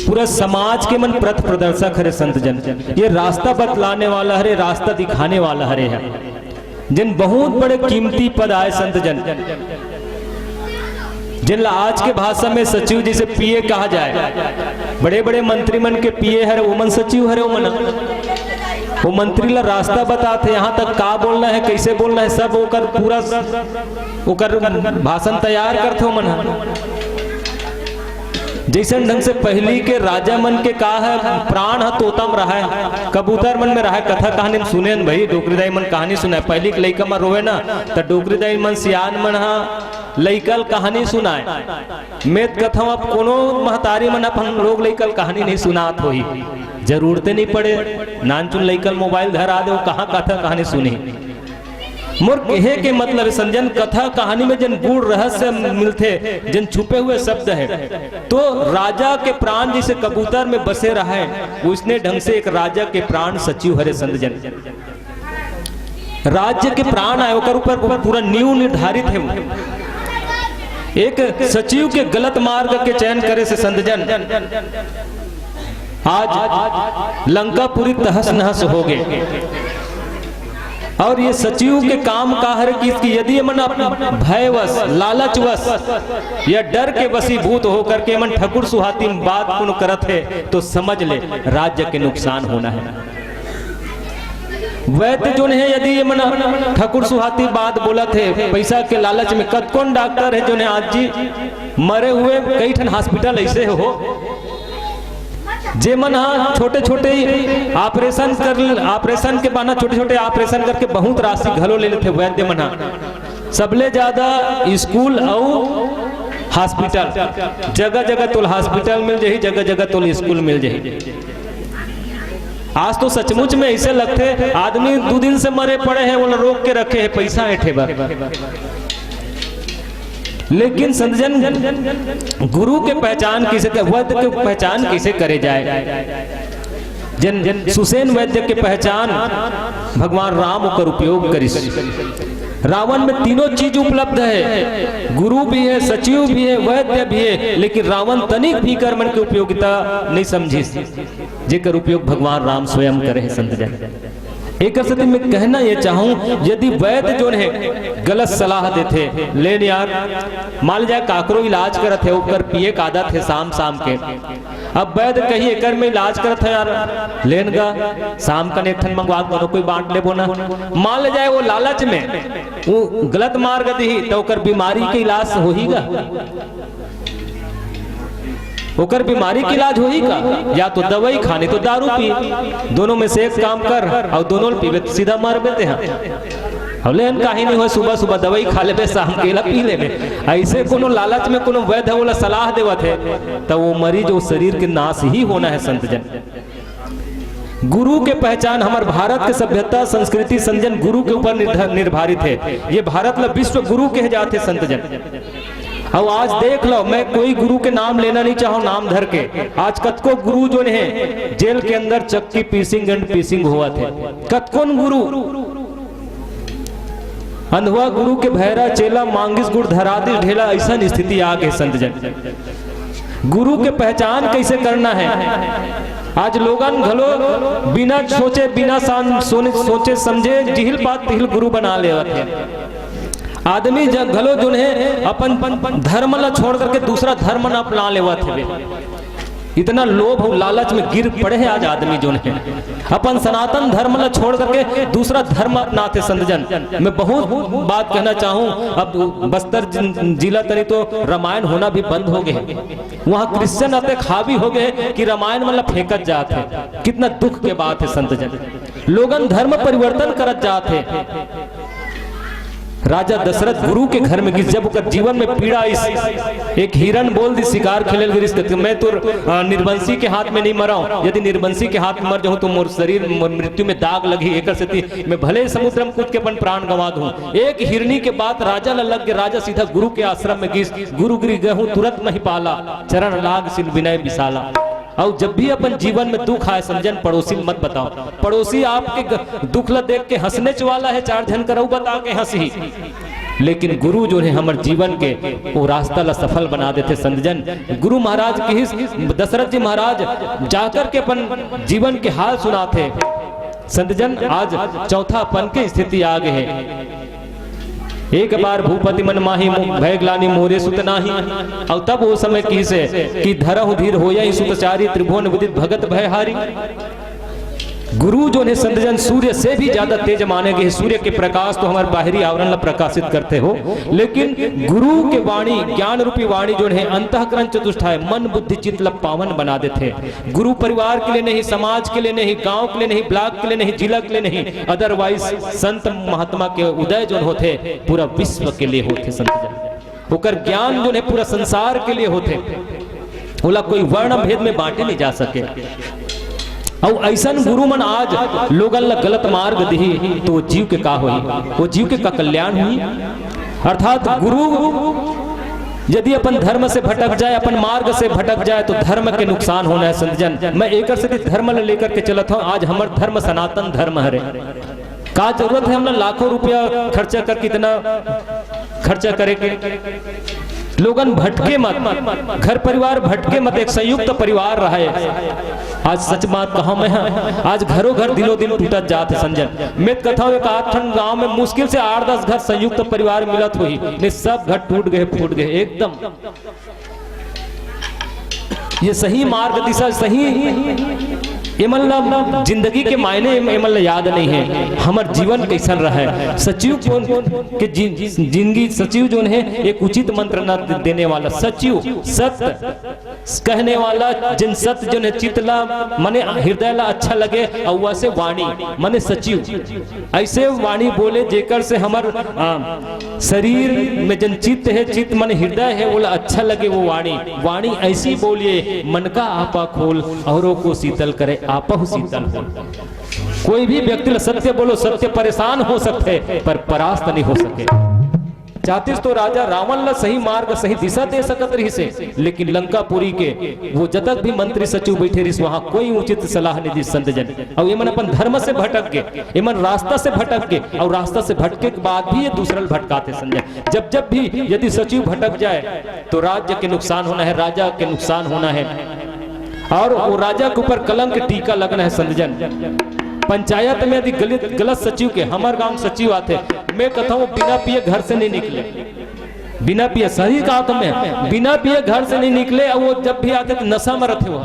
पूरा समाज के मन पथ प्रदर्शक हरे संत जन। ये रास्ता बतलाने वाला हरे, रास्ता दिखाने वाला हरे है। जिन बहुत बड़े कीमती पद आए संत जन, जिन ला आज के भाषा में सचिव जैसे पीए कहा जाए, बड़े बड़े मंत्री मन के पीए हरे, वो मन सचिव हरे, वो मन, वो मंत्री ला रास्ता बताते, यहाँ तक का बोलना है, कैसे बोलना है, सब ओकर पूरा ओकर भाषण तैयार करथे ओमन ह। जैसन ढंग से पहिली के राजा मन के का है, प्राण ह तोता म रहय, कबूतर मन में रहय। कथा कहानी में सुने हन भाई, डोकरी दाई मन कहानी सुनाय, पहिली के लइका मन रोवे ना, त डोकरी दाई मन, सियान मन ह लइका ल कहानी सुनाय। मैं त कथंव, अब कोनो महतारी मन अपन लोग लइका ल कहानी नहीं सुनात होही, जरूरते नहीं पड़े। नानचुन लइका ल मोबाइल धरा दे, वो कहाँ कथा कहानी सुनही। मोर कहे के मतलब हे, संजन, कथा कहानी में जेन गूढ़ रहस्य मिलथे, जेन छुपे हुए शब्द हे, तो राजा के प्राण जैसे कबूतर में बसे रहय, उसने ढंग से एक राजा के प्राण सचिव हरे संत जन। राज्य के प्राण आय, ओकर ऊपर पूरा नींव निर्धारित हे। एक सचिव के गलत मार्ग के चयन करे से संत जन आज लंकापुरी तहस नहस हो गे। और ये सचिव के काम का हरे कि, कि यदि ये मन अप-, भयवश, लालचवश या डर के वशीभूत होकर के ये मन ठकुर सुहाती बात कोनो करत हे, तो समझ ले, राज्य के नुकसान होना हे। वैद्य जोन हे, यदि ये मन ठकुर सुहाती बात बोलत हे, पैसा के लालच में, कतकोन डॉक्टर हे जोन हे आज जी मरे हुए, कई ठन हॉस्पिटल ऐसे हो, जे मन ह छोटे-छोटे ऑपरेशन कर, ऑपरेशन के बहाना छोटे-छोटे ऑपरेशन करके बहुत राशि घलो ले लेथे वैद्य मन ह। सबले ज्यादा स्कूल अउ हॉस्पिटल, जगह-जगह तोल हॉस्पिटल मिल जाही, जगह-जगह तोल स्कूल मिल जाही। आज तो सचमुच में ऐसे लगथे, आदमी दू दिन से मरे पड़े हे, ओला रोक के रखे हे, पैसा ऐंठे बर। लेकिन संत जन, गुरु के पहचान कइसे कर-, वैद्य के पहचान कइसे करे जाए? जेन सुसेन वैद्य के पहचान भगवान राम ओकर उपयोग करिस। रावण में तीनों चीज उपलब्ध हे, गुरु भी हे, सचिव भी हे, वैद्य भी हे, लेकिन रावण तनिक भी कर मन के उपयोगिता नहीं समझिस, जेकर उपयोग भगवान राम स्वयं करे हे संत जन। एकर सेती मैं कहना ये चाहूं, यदि वैद्य जोन हे गलत सलाह देथे, लेन यार, मान ले जाए काकरो इलाज करत हे, ओकर पिए के आदत हे शाम शाम के, अब वैद्य कही एकर में इलाज करत हे यार, लेन गा शाम कन एक ठन मंगवा के दोनों कोई बांट लेबो ना। मान ले जाए वो लालच में वो गलत मार्ग दिही, तो ओकर बीमारी के इलाज होही गा? ओकर बीमारी के इलाज होही का? या तो दवाई खा, नहीं तो दारू पी। दोनों में से एक काम कर, अउ दोनों ल पीबे त सीधा मरबे तेहा। अब लेन काहे नहीं होय, सुबह सुबह दवाई खा लेबे, शाम के ला पी लेबे। ऐसे कोनो लालच में कोनो वैद्य ओला सलाह देवत हे, त वो मरीज, वो शरीर के नाश ही होना हे संत जन। गुरु के पहचान, हमर भारत के सभ्यता, संस्कृति, संजन गुरु के ऊपर निर्ध-, निर्धारित हे। ये भारत ला विश्व गुरु कहे जात हे संत जन। अउ आज देख लो, मैं कोई गुरु के नाम लेना नहीं चाहूं, नाम धर के। आज कतको गुरु जोन हे, जेल के अंदर चक्की pissing and pissing होवत हे। कतकोन गुरु, अंधवा गुरु के भैरा चेला, मांगिस गुड़ धरा दिस ढेला, अइसन स्थिति आ गे संत जन। गुरु के पहचान कैसे करना हे? आज लोगन घलो बिना सोचे, बिना सान-, सोने, सोचे समझे जिहिल पात तिहिल गुरु बना लेवत हे। आदमी जब घलो जोन हे अपन धर्म ला छोड़ करके दूसरा धर्म ला अपना लेवत हे। इतना लोभ अउ लालच में गिर पड़े हे आज आदमी जोन हे, अपन सनातन धर्म ला छोड़ करके दूसरा धर्म अपनाथे संत जन। मैं बहुत बात कहना चाहूं, अब बस्तर जिन-, जिला तनी तो रामायण होना भी बंद हो गे हे। वहां क्रिश्चियन अतेक हावी हो गे हे कि रामायण मन ला फेंकत जात हे। कितना दुख के बात हे संत जन, लोगन धर्म परिवर्तन करत जात हे। राजा दशरथ गुरु के घर में गिस, जब ओकर जीवन में पीड़ा आइस, एक हिरन बोल दिस, शिकार खेले ल गिस, त मैं तो, अ, निर्वंशी के हाथ में नहीं मरंव, यदि निर्वंशी के हाथ में मर जाहूं तो मोर शरीर, मोर मृत्यु में दाग लगही, एकर सेती मैं भले समुद्र में कूद के अपन प्राण गंवा दूं। एक हिरनी के बात राजा ला लग गे, राजा सीधा गुरु के आश्रम में गिस, गुरु गिर गहूं तुरंत महिपाला, चरण लाग सिल विनय विशाला। अउ जब भी अपन जीवन में दुख आए, संजन, पड़ोसी ल मत बताओ। पड़ोसी आपके ग-, दुख ला देख के हंसनेच वाला हे, चार झन कर अउ बता के हंसही। लेकिन गुरु जोन हे हमर जीवन के वो रास्ता ला सफल बना देथे संत जन। गुरु महाराज किहिस, दशरथ जी महाराज जाकर के अपन जीवन के हाल सुनाथे। संत जन, आज चौथापन के स्थिति आ गे हे। एक बार भूपति मन माही, मो-, भय ग्लानि मोरे सुत नाही। अउ तब वो समय किहिसे कि धरहु धीर होयहि सुत चारी, त्रिभुवन विदित भगत भय हारी। गुरु जोन हे संत जन, सूर्य से भी ज्यादा तेज माने गे हे। सूर्य के प्रकाश तो हमर बाहरी आवरण ला प्रकाशित करथे हो, लेकिन गुरु के वाणी, ज्ञान रूपी वाणी जोन हे अंतःकरण चतुष्टाय, मन बुद्धि चित्त ला पावन बना देथे। गुरु परिवार के लिए नहीं, समाज के लिए नहीं, गांव के लिए नहीं, ब्लॉक के लिए नहीं, जिला के लिए नहीं, otherwise संत महात्मा के उदय जोन होथे, पूरा विश्व के लिए होथे संत जन। ओकर ज्ञान जोन हे पूरा संसार के लिए होथे, ओला कोई वर्ण भेद में बांटे नहीं जा सके। अउ अइसन गुरु मन आज लोगन ला गलत मार्ग दिही, तो वो जीव के का होही? वो जीव के का कल्याण होही? अर्थात गुरु यदि अपन धर्म से भटक जाए, अपन मार्ग से भटक जाए, तो धर्म के नुकसान होना हे संत जन। मैं एकर सेती धर्म ला लेकर के चलत हंव। आज हमर धर्म सनातन धर्म हरे। का जरूरत हे हमला लाखों रुपया खर्चा कर, कितना खर्चा करे के? लोगन भटके मत, घर परिवार भटके मत, एक संयुक्त परिवार रहे। आज सच बात कहा मैं, आज घरों घर दिनों दिन टूटत जात हे संजन। मैं कथंव एक आध ठन गांव में मुश्किल से आठ दस घर संयुक्त परिवार मिलत होही, नहीं सब घर टूट गे, फूट गे एकदम। ये सही मार्ग दिशा, सही, एमन ला जिंदगी के मायने एमन ला याद नहीं हे। हमर जीवन कैसन रहे, सचिव कौन के जि-, जिंदगी, सचिव जोन हे एक उचित मंत्र न देने वाला, सचिव सत्य कहने वाला, जिन सत्य जोन हे चित्त ला, माने हृदय ला अच्छा लगे, अउ वैसे वाणी माने सचिव। ऐसे वाणी बोले जेकर से हमर, आ, शरीर में जन चित्त हे, चित्त मन हृदय हे, ओला अच्छा लगे वो वाणी। वाणी ऐसी बोलिए, मन का आपा खोल, औरों को शीतल करे, आपहु शीतल हो। कोई भी व्यक्ति ला सत्य बोलो, सत्य परेशान हो सकते, पर परास्त नहीं हो सके। चाहतिस तो राजा रावण ला सही मार्ग, सही दिशा दे सकत रहिसे, लेकिन लंकापुरी के वो जतक भी मंत्री सचिव बैठे रहिस, वहां कोई उचित सलाह नहीं दिस संत जन। अउ एमन अपन धर्म से भटक गे, एमन रास्ता से भटक गे, अउ रास्ता से भटके के बाद भी ये दूसरा ल भटकाथे संत जन। जब जब भी यदि सचिव भटक जाए तो राज्य के नुकसान होना हे, राजा के नुकसान होना हे, अउ वो राजा के ऊपर कलंक टीका लगना हे संत जन। पंचायत में यदि गलत, गलत सचिव के, हमर गांव सचिव आथे, मैं कहता हूँ बिना पिए घर से नहीं निकले, बिना पिए, सही कहा तो मैं, बिना पिए घर से नहीं निकले। और वो जब भी आथे तो नशा में रथे वो।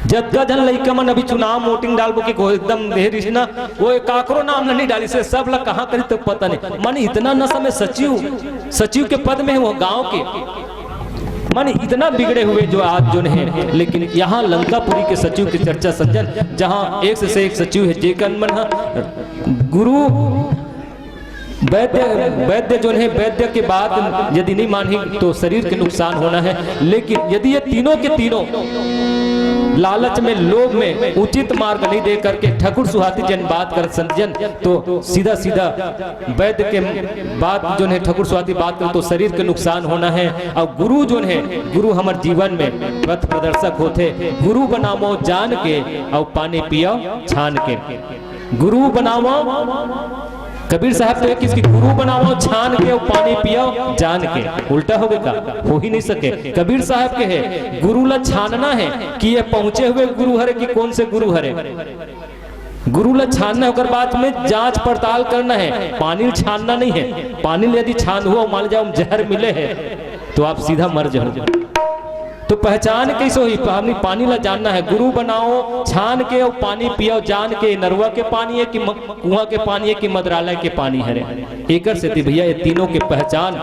जतका झन लइका मन अभी चुनाव वोटिंग डालबो के को एकदम देहरिस ना, वो काकरो नाम नहीं डालिस हे, सब ला कहाँ करी तो पता नहीं। मन इतना नशा में सचिव, सचिव के पद में है वो गांव के। मन इतना बिगड़े हुए जो आज जो नहीं, लेकिन यहाँ लंकापुरी के सचिव की चर्चा सज्जन, जहाँ एक से, से एक सचिव है, जेकर मन ह गुरु वैद्य, वैद्य जो है, वैद्य के बात यदि नहीं मानही तो शरीर के नुकसान होना है। लेकिन यदि ये तीनों के तीनों लालच में, लोभ में उचित मार्ग नहीं दे करके ठकुर सुहाती जन बात कर सज्जन, तो सीधा सीधा वैद्य के बात जो है, ठकुर सुहाती बात कर तो शरीर के नुकसान होना है। और गुरु जो है, गुरु हमर जीवन में पथ प्रदर्शक होथे। गुरु बनावो जान के और पानी पियो छान के। गुरु बनावो, कबीर साहब तो है कि इसकी गुरु बनावो छान के और पानी पियो जान के। उल्टा हो गया का? हो ही नहीं सके। कबीर साहब के है, गुरु ला छानना है कि ये पहुंचे हुए गुरु हरे कि कौन से गुरु हरे। गुरु ला छानना है, ओकर बाद में जांच पड़ताल करना है। पानी ला छानना नहीं है। पानी ला यदि छान हुआ, मान जाओ हम जहर मिले हैं, तो आप सीधा मर जाओ। तो पहचान कैसे होही? हमनी पानी ला जानना है। गुरु बनाओ छान के और पानी पियो जान के। नरवा के पानी है कि म-, कुआं के पानी है कि मंत्रालय के पानी हरे। एकर सेती भैया, ये तीनों के पहचान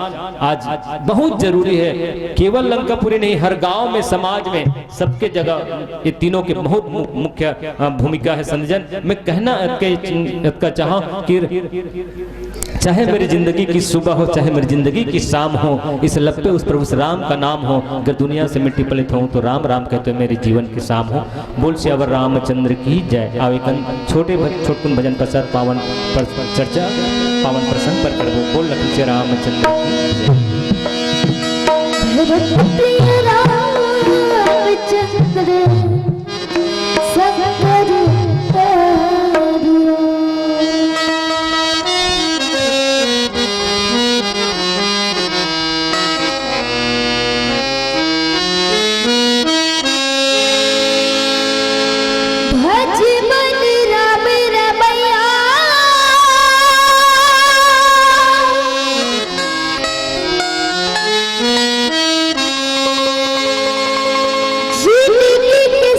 आज बहुत जरूरी है। केवल लंकापुरी नहीं, हर गांव में, समाज में, सबके जगह ये तीनों के बहुत मु-, मुख्य, अ, भूमिका है। संत जन, मैं कहना अतके, अतका चाहा कि चाहे मेरी जिंदगी की सुबह हो, चाहे मेरी जिंदगी की शाम हो, इस लब पे उस प्रभु श्री राम का नाम हो। अगर दुनिया से मिट्टी पलित हों तो राम राम कहते हुए मेरे जीवन की शाम हो। बोल सियावर रामचंद्र की जय। आव एक छोटे भ-, छोटकुन भजन पश्चात पावन पर चर्चा, पावन प्रसंग पर करबो। बोल लखन सिया रामचंद्र की जय। भरत प्रिय रामचंद्र शंकर करो। भज मन राम रमैया। जिनगी के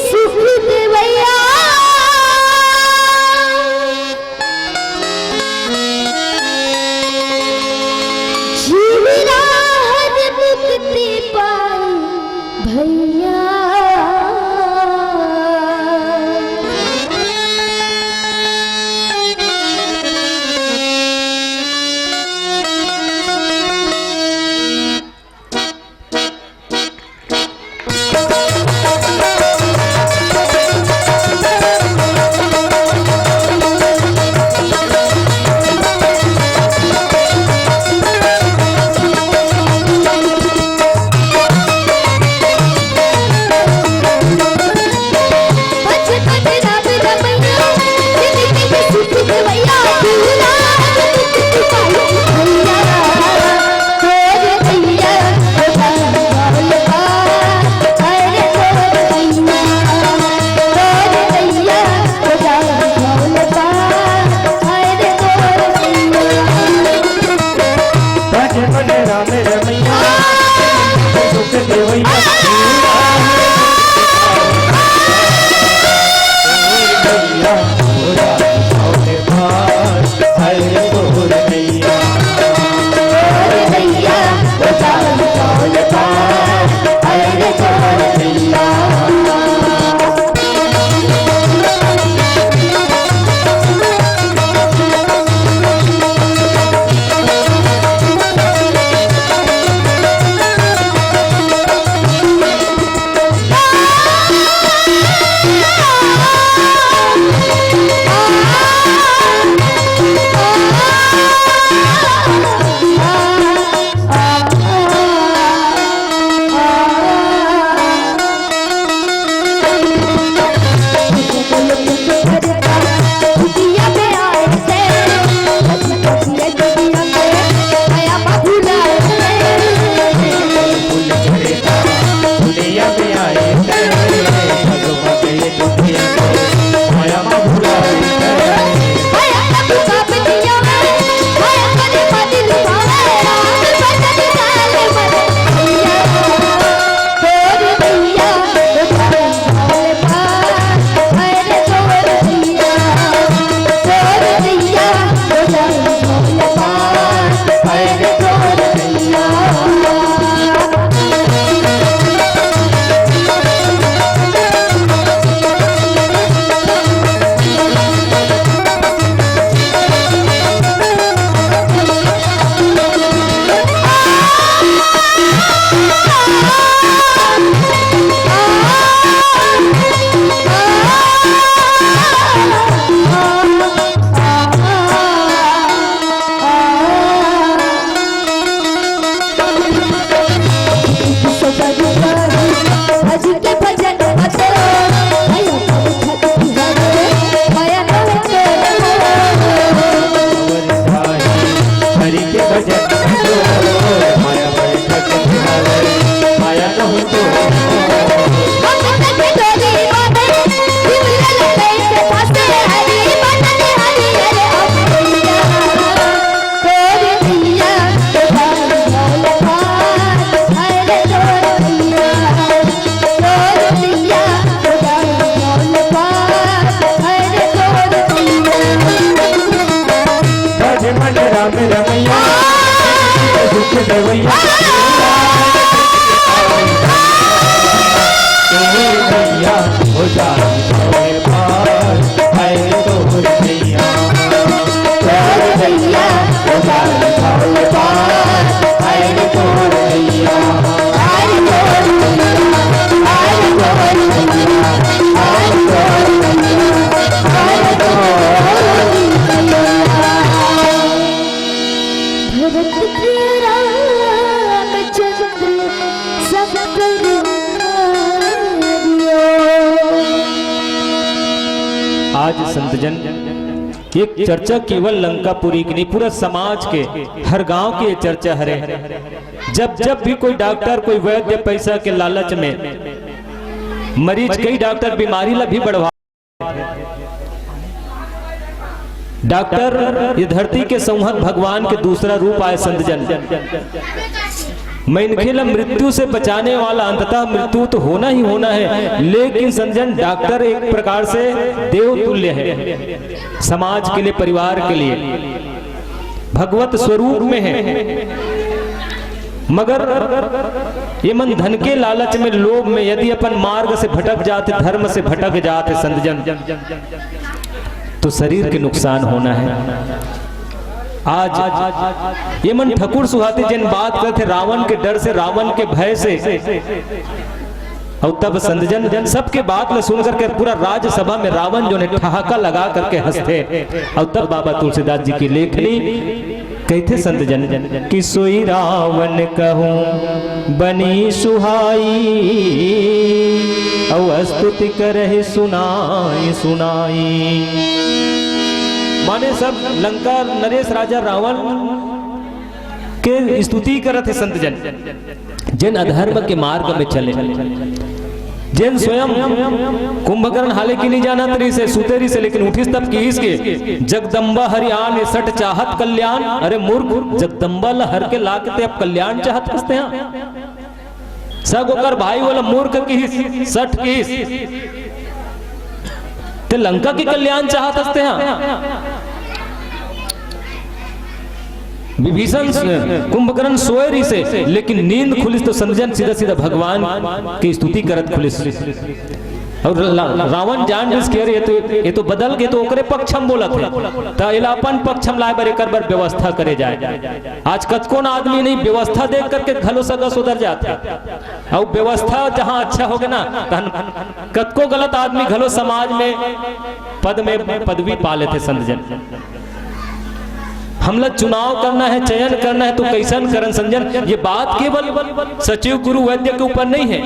भज मन राम रमैया, दुख दवैया। ए भैया, हो जाई भव पार, है तोर भैया। तोर भैया, हो जाई भव पार, है तोर भैया। भरत के रामचंद्र सब करुणारियो। आज संतजन, एक चर्चा केवल लंकापुरी की नहीं, पूरा समाज के, हर गांव के ये चर्चा हरे। जब जब भी कोई डॉक्टर, कोई वैद्य पैसा के लालच में मरीज, कई डॉक्टर बीमारी ला भी बढ़वा। डॉक्टर ये धरती के संवहत भगवान के दूसरा रूप आय संतजन। मनखे ला मृत्यु से बचाने वाला, अंततः मृत्यु तो होना ही होना है, लेकिन संतजन, डॉक्टर एक प्रकार से देव तुल्य है समाज के लिए, परिवार के लिए। भगवत स्वरूप में है, मगर ये मन धन के लालच में, लोभ में यदि अपन मार्ग से भटक जाते, धर्म से भटक जाते संतजन, तो शरीर के नुकसान होना है। आज ये मन ठकुर सुहाती जेन बात करते, रावण के डर से, रावण के भय से, अउ तब संतजन सबके बात ल सुन करके पूरा राज्यसभा में रावण जो ने ठहाका लगा करके हंसथे। अउ तब बाबा तुलसीदास जी की लेखनी कहथे संतजन कि सोई रावण कहूं बनी सुहाई, अउ स्तुति करहि सुनाई सुनाई। माने सब लंका नरेश राजा रावण के स्तुति करत हे संतजन। जेन अधर्म के मार्ग में चले, जेन स्वयं कुंभकर्ण हाले कि नहीं जानत रहिसे, सुते रहिसे, लेकिन उठिस तब किहिस के जगदम्बा हरि आन सठ चाहत कल्याण। अरे मूर्ख, जगदम्बा ल हर के ला के ते अब कल्याण चाहत कस ते? हां, सग ओकर भाई वाला मूर्ख किहिस, सठ किहिस। ते लंका के कल्याण चाहत हस ते? हां, विभीषण, कुंभकर्ण सोए रहिसे, लेकिन नींद खुलिस तो संतजन सीधा सीधा भगवान की स्तुति करत खुलिस। अउ ला-, रावण जान जिस के, अरे ये तो, ये तो बदल के तो ओकरे पक्ष में बोलत हे, त एला अपन पक्ष में लाए बर एकर बर व्यवस्था करे जाए। आज कतकोन आदमी नहीं व्यवस्था देख करके घलो सगा सुधर जाथे। अउ व्यवस्था जहां अच्छा होगे ना, तहन कतको गलत आदमी घलो समाज में पद में पदवी पा लेथे संतजन। हमला चुनाव करना है, चयन करना है, तो कैसन करन संतजन? ये बात केवल सचिव गुरु वैद्य के ऊपर नहीं है।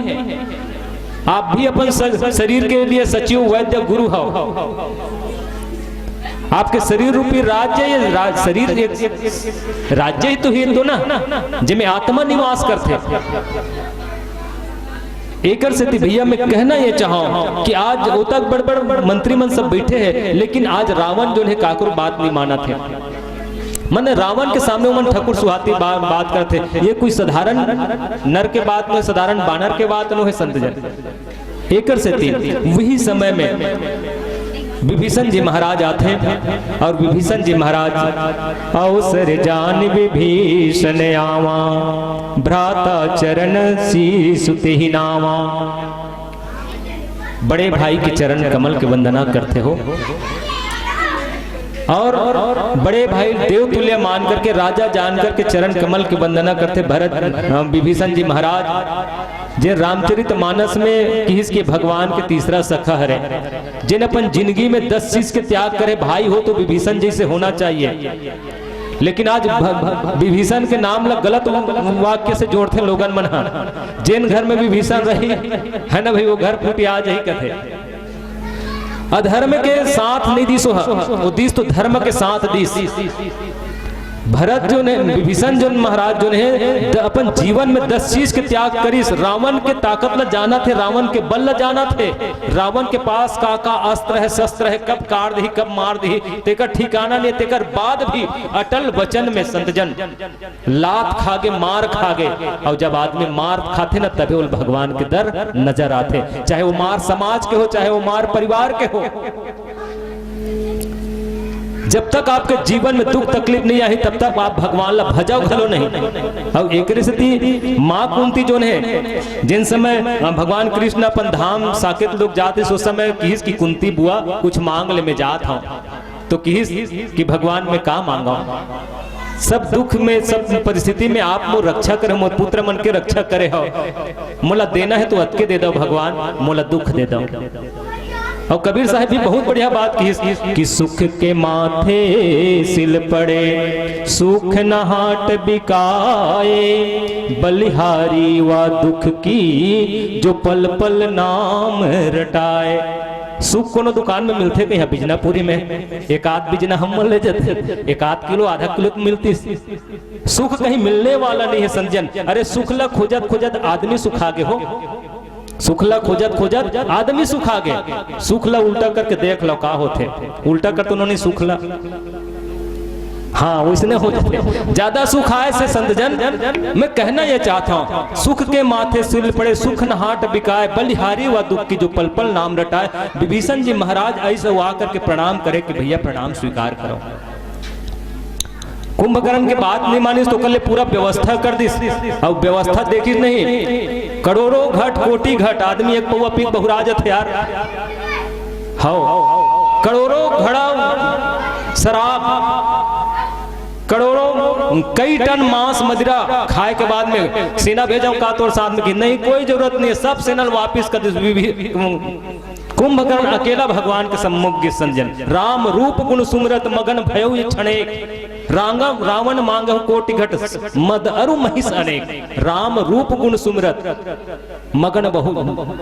आप भी अपन स-, शरीर के लिए सचिव वैद्य गुरु हो। आपके शरीर रूपी राज्य, ये राज-, शरीर एक राज्य ही तो, ही तो ना, जेमे आत्मा निवास करथे। एकर सेती भैया मैं कहना ये चाहूं कि आज ओतक बड़ बड़ मंत्री मन सब बैठे हैं, लेकिन आज रावण जो है काकरो बात नहीं मानत हे। मन रावण के सामने ओमन ठकुर सुहाती बा-, बात करथे। ये कोई साधारण नर के बात नोहे, साधारण बानर के बात नोहे संतजन। एकर सेती वही समय में विभीषण जी महाराज आथे अउ विभीषण जी महाराज, अवसर जान विभीषण आवा, भ्राता चरण शीश तेहि नावा। बड़े भाई के चरण कमल के वंदना करथे हो, अउ बड़े भाई देव तुल्य मान करके, राजा जान करके चरण कमल के वंदना करथे। भरत, अ, विभीषण जी महाराज, जे रामचरित मानस में किहिस के भगवान के तीसरा सखा हरे, जेन अपन जिंदगी में दस चीज के त्याग करे, भाई हो तो विभीषण जैसे होना चाहिए। लेकिन आज भ-, भ-, विभीषण के नाम ला गलत वाक्य से जोड़थे लोगन मन ह। जेन घर में विभीषण रही, है ना भाई, वो घर फूट आ जाही कथे। अधर्म के साथ नहीं दिस, वो दिस तो धर्म के साथ दिस। भरत जो ने, विभीषण जो महाराज जो ने, द-, अपन जीवन में दस चीज के त्याग करिस। रावण के ताकत ला जानत हे, रावण के बल ला जानत हे, रावण के पास का का अस्त्र हे, शस्त्र हे, कब काट दिही, कब मार दिही, तेकर ठिकाना नहीं। तेकर बाद भी अटल वचन में संत जन लात खागे, मार खागे, अउ जब आदमी मार खाथे ना, तभे ओला भगवान के दर नजर आथे। चाहे वो मार समाज के हो, चाहे वो मार परिवार के हो। जब तक आपके जीवन में दुख तकलीफ नहीं आही, तब तक आप भगवान ला भजव घलो नहीं। अउ एकरे सेती माँ कुंती जोन हे, जिन समय, अ, भगवान कृष्ण अपन धाम साकेत लोग जात हे, उस समय किहिस कि कुंती बुआ, कुछ मांग ले, मैं जात हूँ। तो किहिस कि भगवान, मैं का मांगव? सब दुख में, सब परिस्थिति में आप मोर रक्षा करे, मोर पुत्र मन के रक्षा करे हो। मोला देना हे तो अतके दे दव भगवान, मोला दुख दे दव। अउ कबीर साहब भी बहुत बढ़िया बात किहिस कि सुख के माथे सिल पड़े, सुख न हाट बिकाए, बलिहारी वा दुख की जो पल पल नाम रटाए। सुख कोनो दुकान में मिलथे कहीं बिजनापुरी में, एक आध बिजना हम मन ले जथे, एक आध किलो, आधा किलो तो मिलतिस। सुख कहीं मिलने वाला नहीं हे संत जन। अरे सुख ला खोजत खोजत आदमी सुखा गे हो, सुख ला खोजत खोजत आदमी सुखा गे। सुख ला उल्टा करके देख लो का होथे, उल्टा कर तो उन्होंने सुख ला, हाँ, वैसने हो जाथे। ज्यादा सुख आए से संत जन, मैं कहना ये चाहत हूँ, सुख के माथे सिल पड़े, सुख न हाट बिकाए, बलिहारी वा दुख की जो पल पल नाम रटाए। विभीषण जी महाराज ऐसे वो आकर के प्रणाम करे कि भैया प्रणाम स्वीकार करो। कुंभकर्ण के बात नहीं मानिस तो ओकर ले पूरा व्यवस्था कर दिस। अब व्यवस्था देखिस नहीं, करोड़ों घट, कोटि घट, आदमी एक पौवा पी के बहुरा जथे यार। हव, करोड़ों घड़ा शराब, करोड़ों, कई टन मांस मदिरा खाए के बाद में सेना भेजव का तोर साथ में? कि नहीं, कोई जरूरत नहीं हे, सब सेना ल वापिस कर दिस। विभि-, कुंभकर्ण अकेला भगवान के सम्मुख गिस संत जन। राम रूप गुण सुमिरत मगन भयउ क्षणेक। रांगव रावण मांगव कोटि घट मद अरु महिष अनेक। राम रूप गुण सुमिरत मगन बहु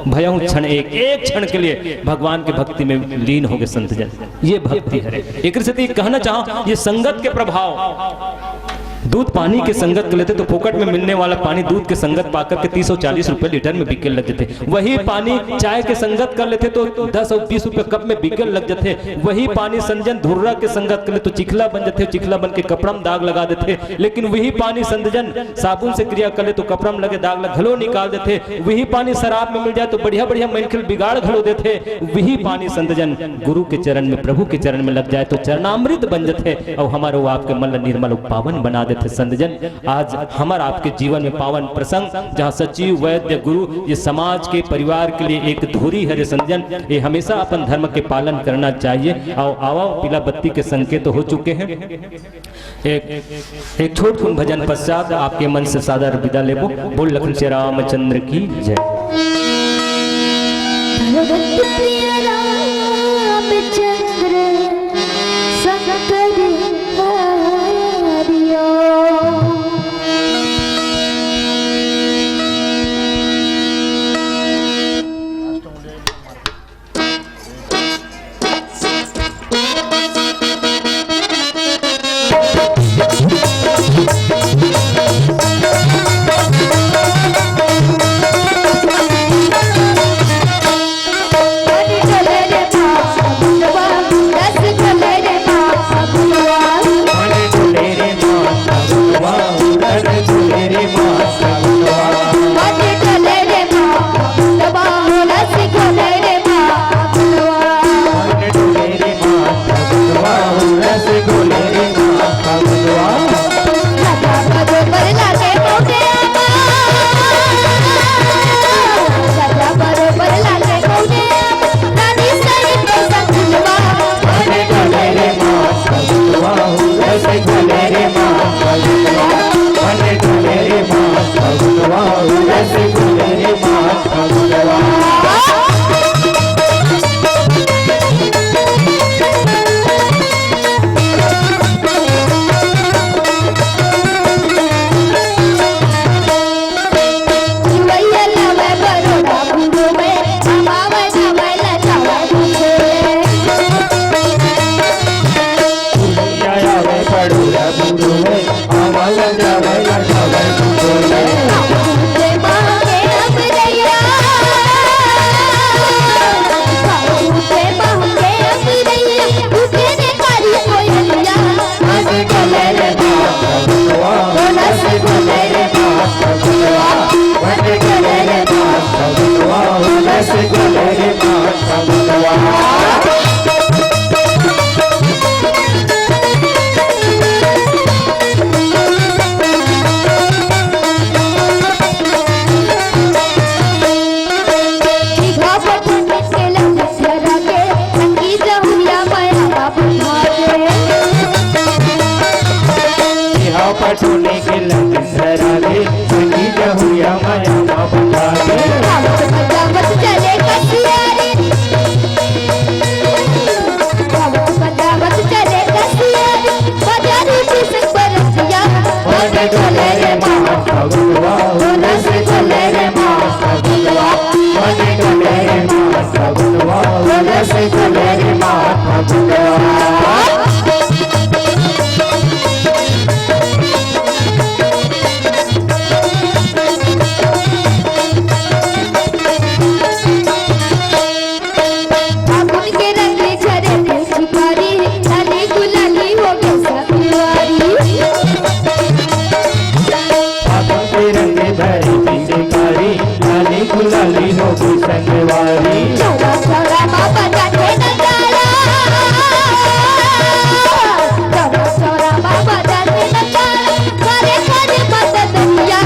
भयउ क्षणेक। एक क्षण के लिए भगवान के भक्ति में लीन हो गे संत जन। ये भक्ति हरे। एक से तो ये कहना चाहव, ये संगत के प्रभाव। दूध पानी के संगत कर लेथे तो फोकट में मिलने वाला पानी दूध के संगत पाकर के तीस अउ चालीस रुपए लीटर में बिके लग जाथे। वही पानी चाय के संगत कर लेथे तो दस अउ बीस रुपए कप में बिके लग जाथे। वही पानी संत जन धुर्रा के संगत कर ले तो चिखला बन जाथे, चिखला बन के कपड़ा में दाग लगा देथे। लेकिन वही पानी संत जन साबुन से क्रिया कर ले तो कपड़ा में लगे दाग ला घलो निकाल देथे। वही पानी शराब में मिल जाए तो बढ़िया बढ़िया मनखे ल बिगाड़ घलो देथे। वही पानी संत जन गुरु के चरण में, प्रभु के चरण में लग जाए तो चरणामृत बन जाथे अउ हमर अउ आपके मन ला निर्मल अउ पावन बना देथे संत जन। आज हमर आपके जीवन में पावन प्रसंग, जहाँ सचिव, वैद्य, गुरु, ये समाज के, परिवार के लिए एक धुरी हरे संत जन। ये हमेशा अपन धर्म के पालन करना चाहिए। अउ आवा, पीला बत्ती के संकेत हो चुके हैं। एक, एक छोट कुन भजन पश्चात आपके मन से सादर विदा लेबो। बोल लखन श्री रामचंद्र की जय। भगत प्रिय रामचंद्र शंकर हरिओ। लगे सरागे, संगी जहुरिया माया मा बता दे। गावत बजावत चले कसियारी। गावत बजावत चले कसियारी। बजारी किसन बरसिया। बने गले रे माँ फगुआ, रस गले रे माँ फगुआ। बने गले रे माँ फगुआ, रस गले रे माँ फगुआ। फागुन के रंग झरे पिचकारी, लाली गुलाली हो गए सब दीवारी। फागुन के रंग झरे पिचकारी, लाली गुलाली हो गए संगवारी। चौरा चौरा बाबा जाते नजारा, चौरा चौरा बाबा जाते नजारा, करे करे मदद दुनिया।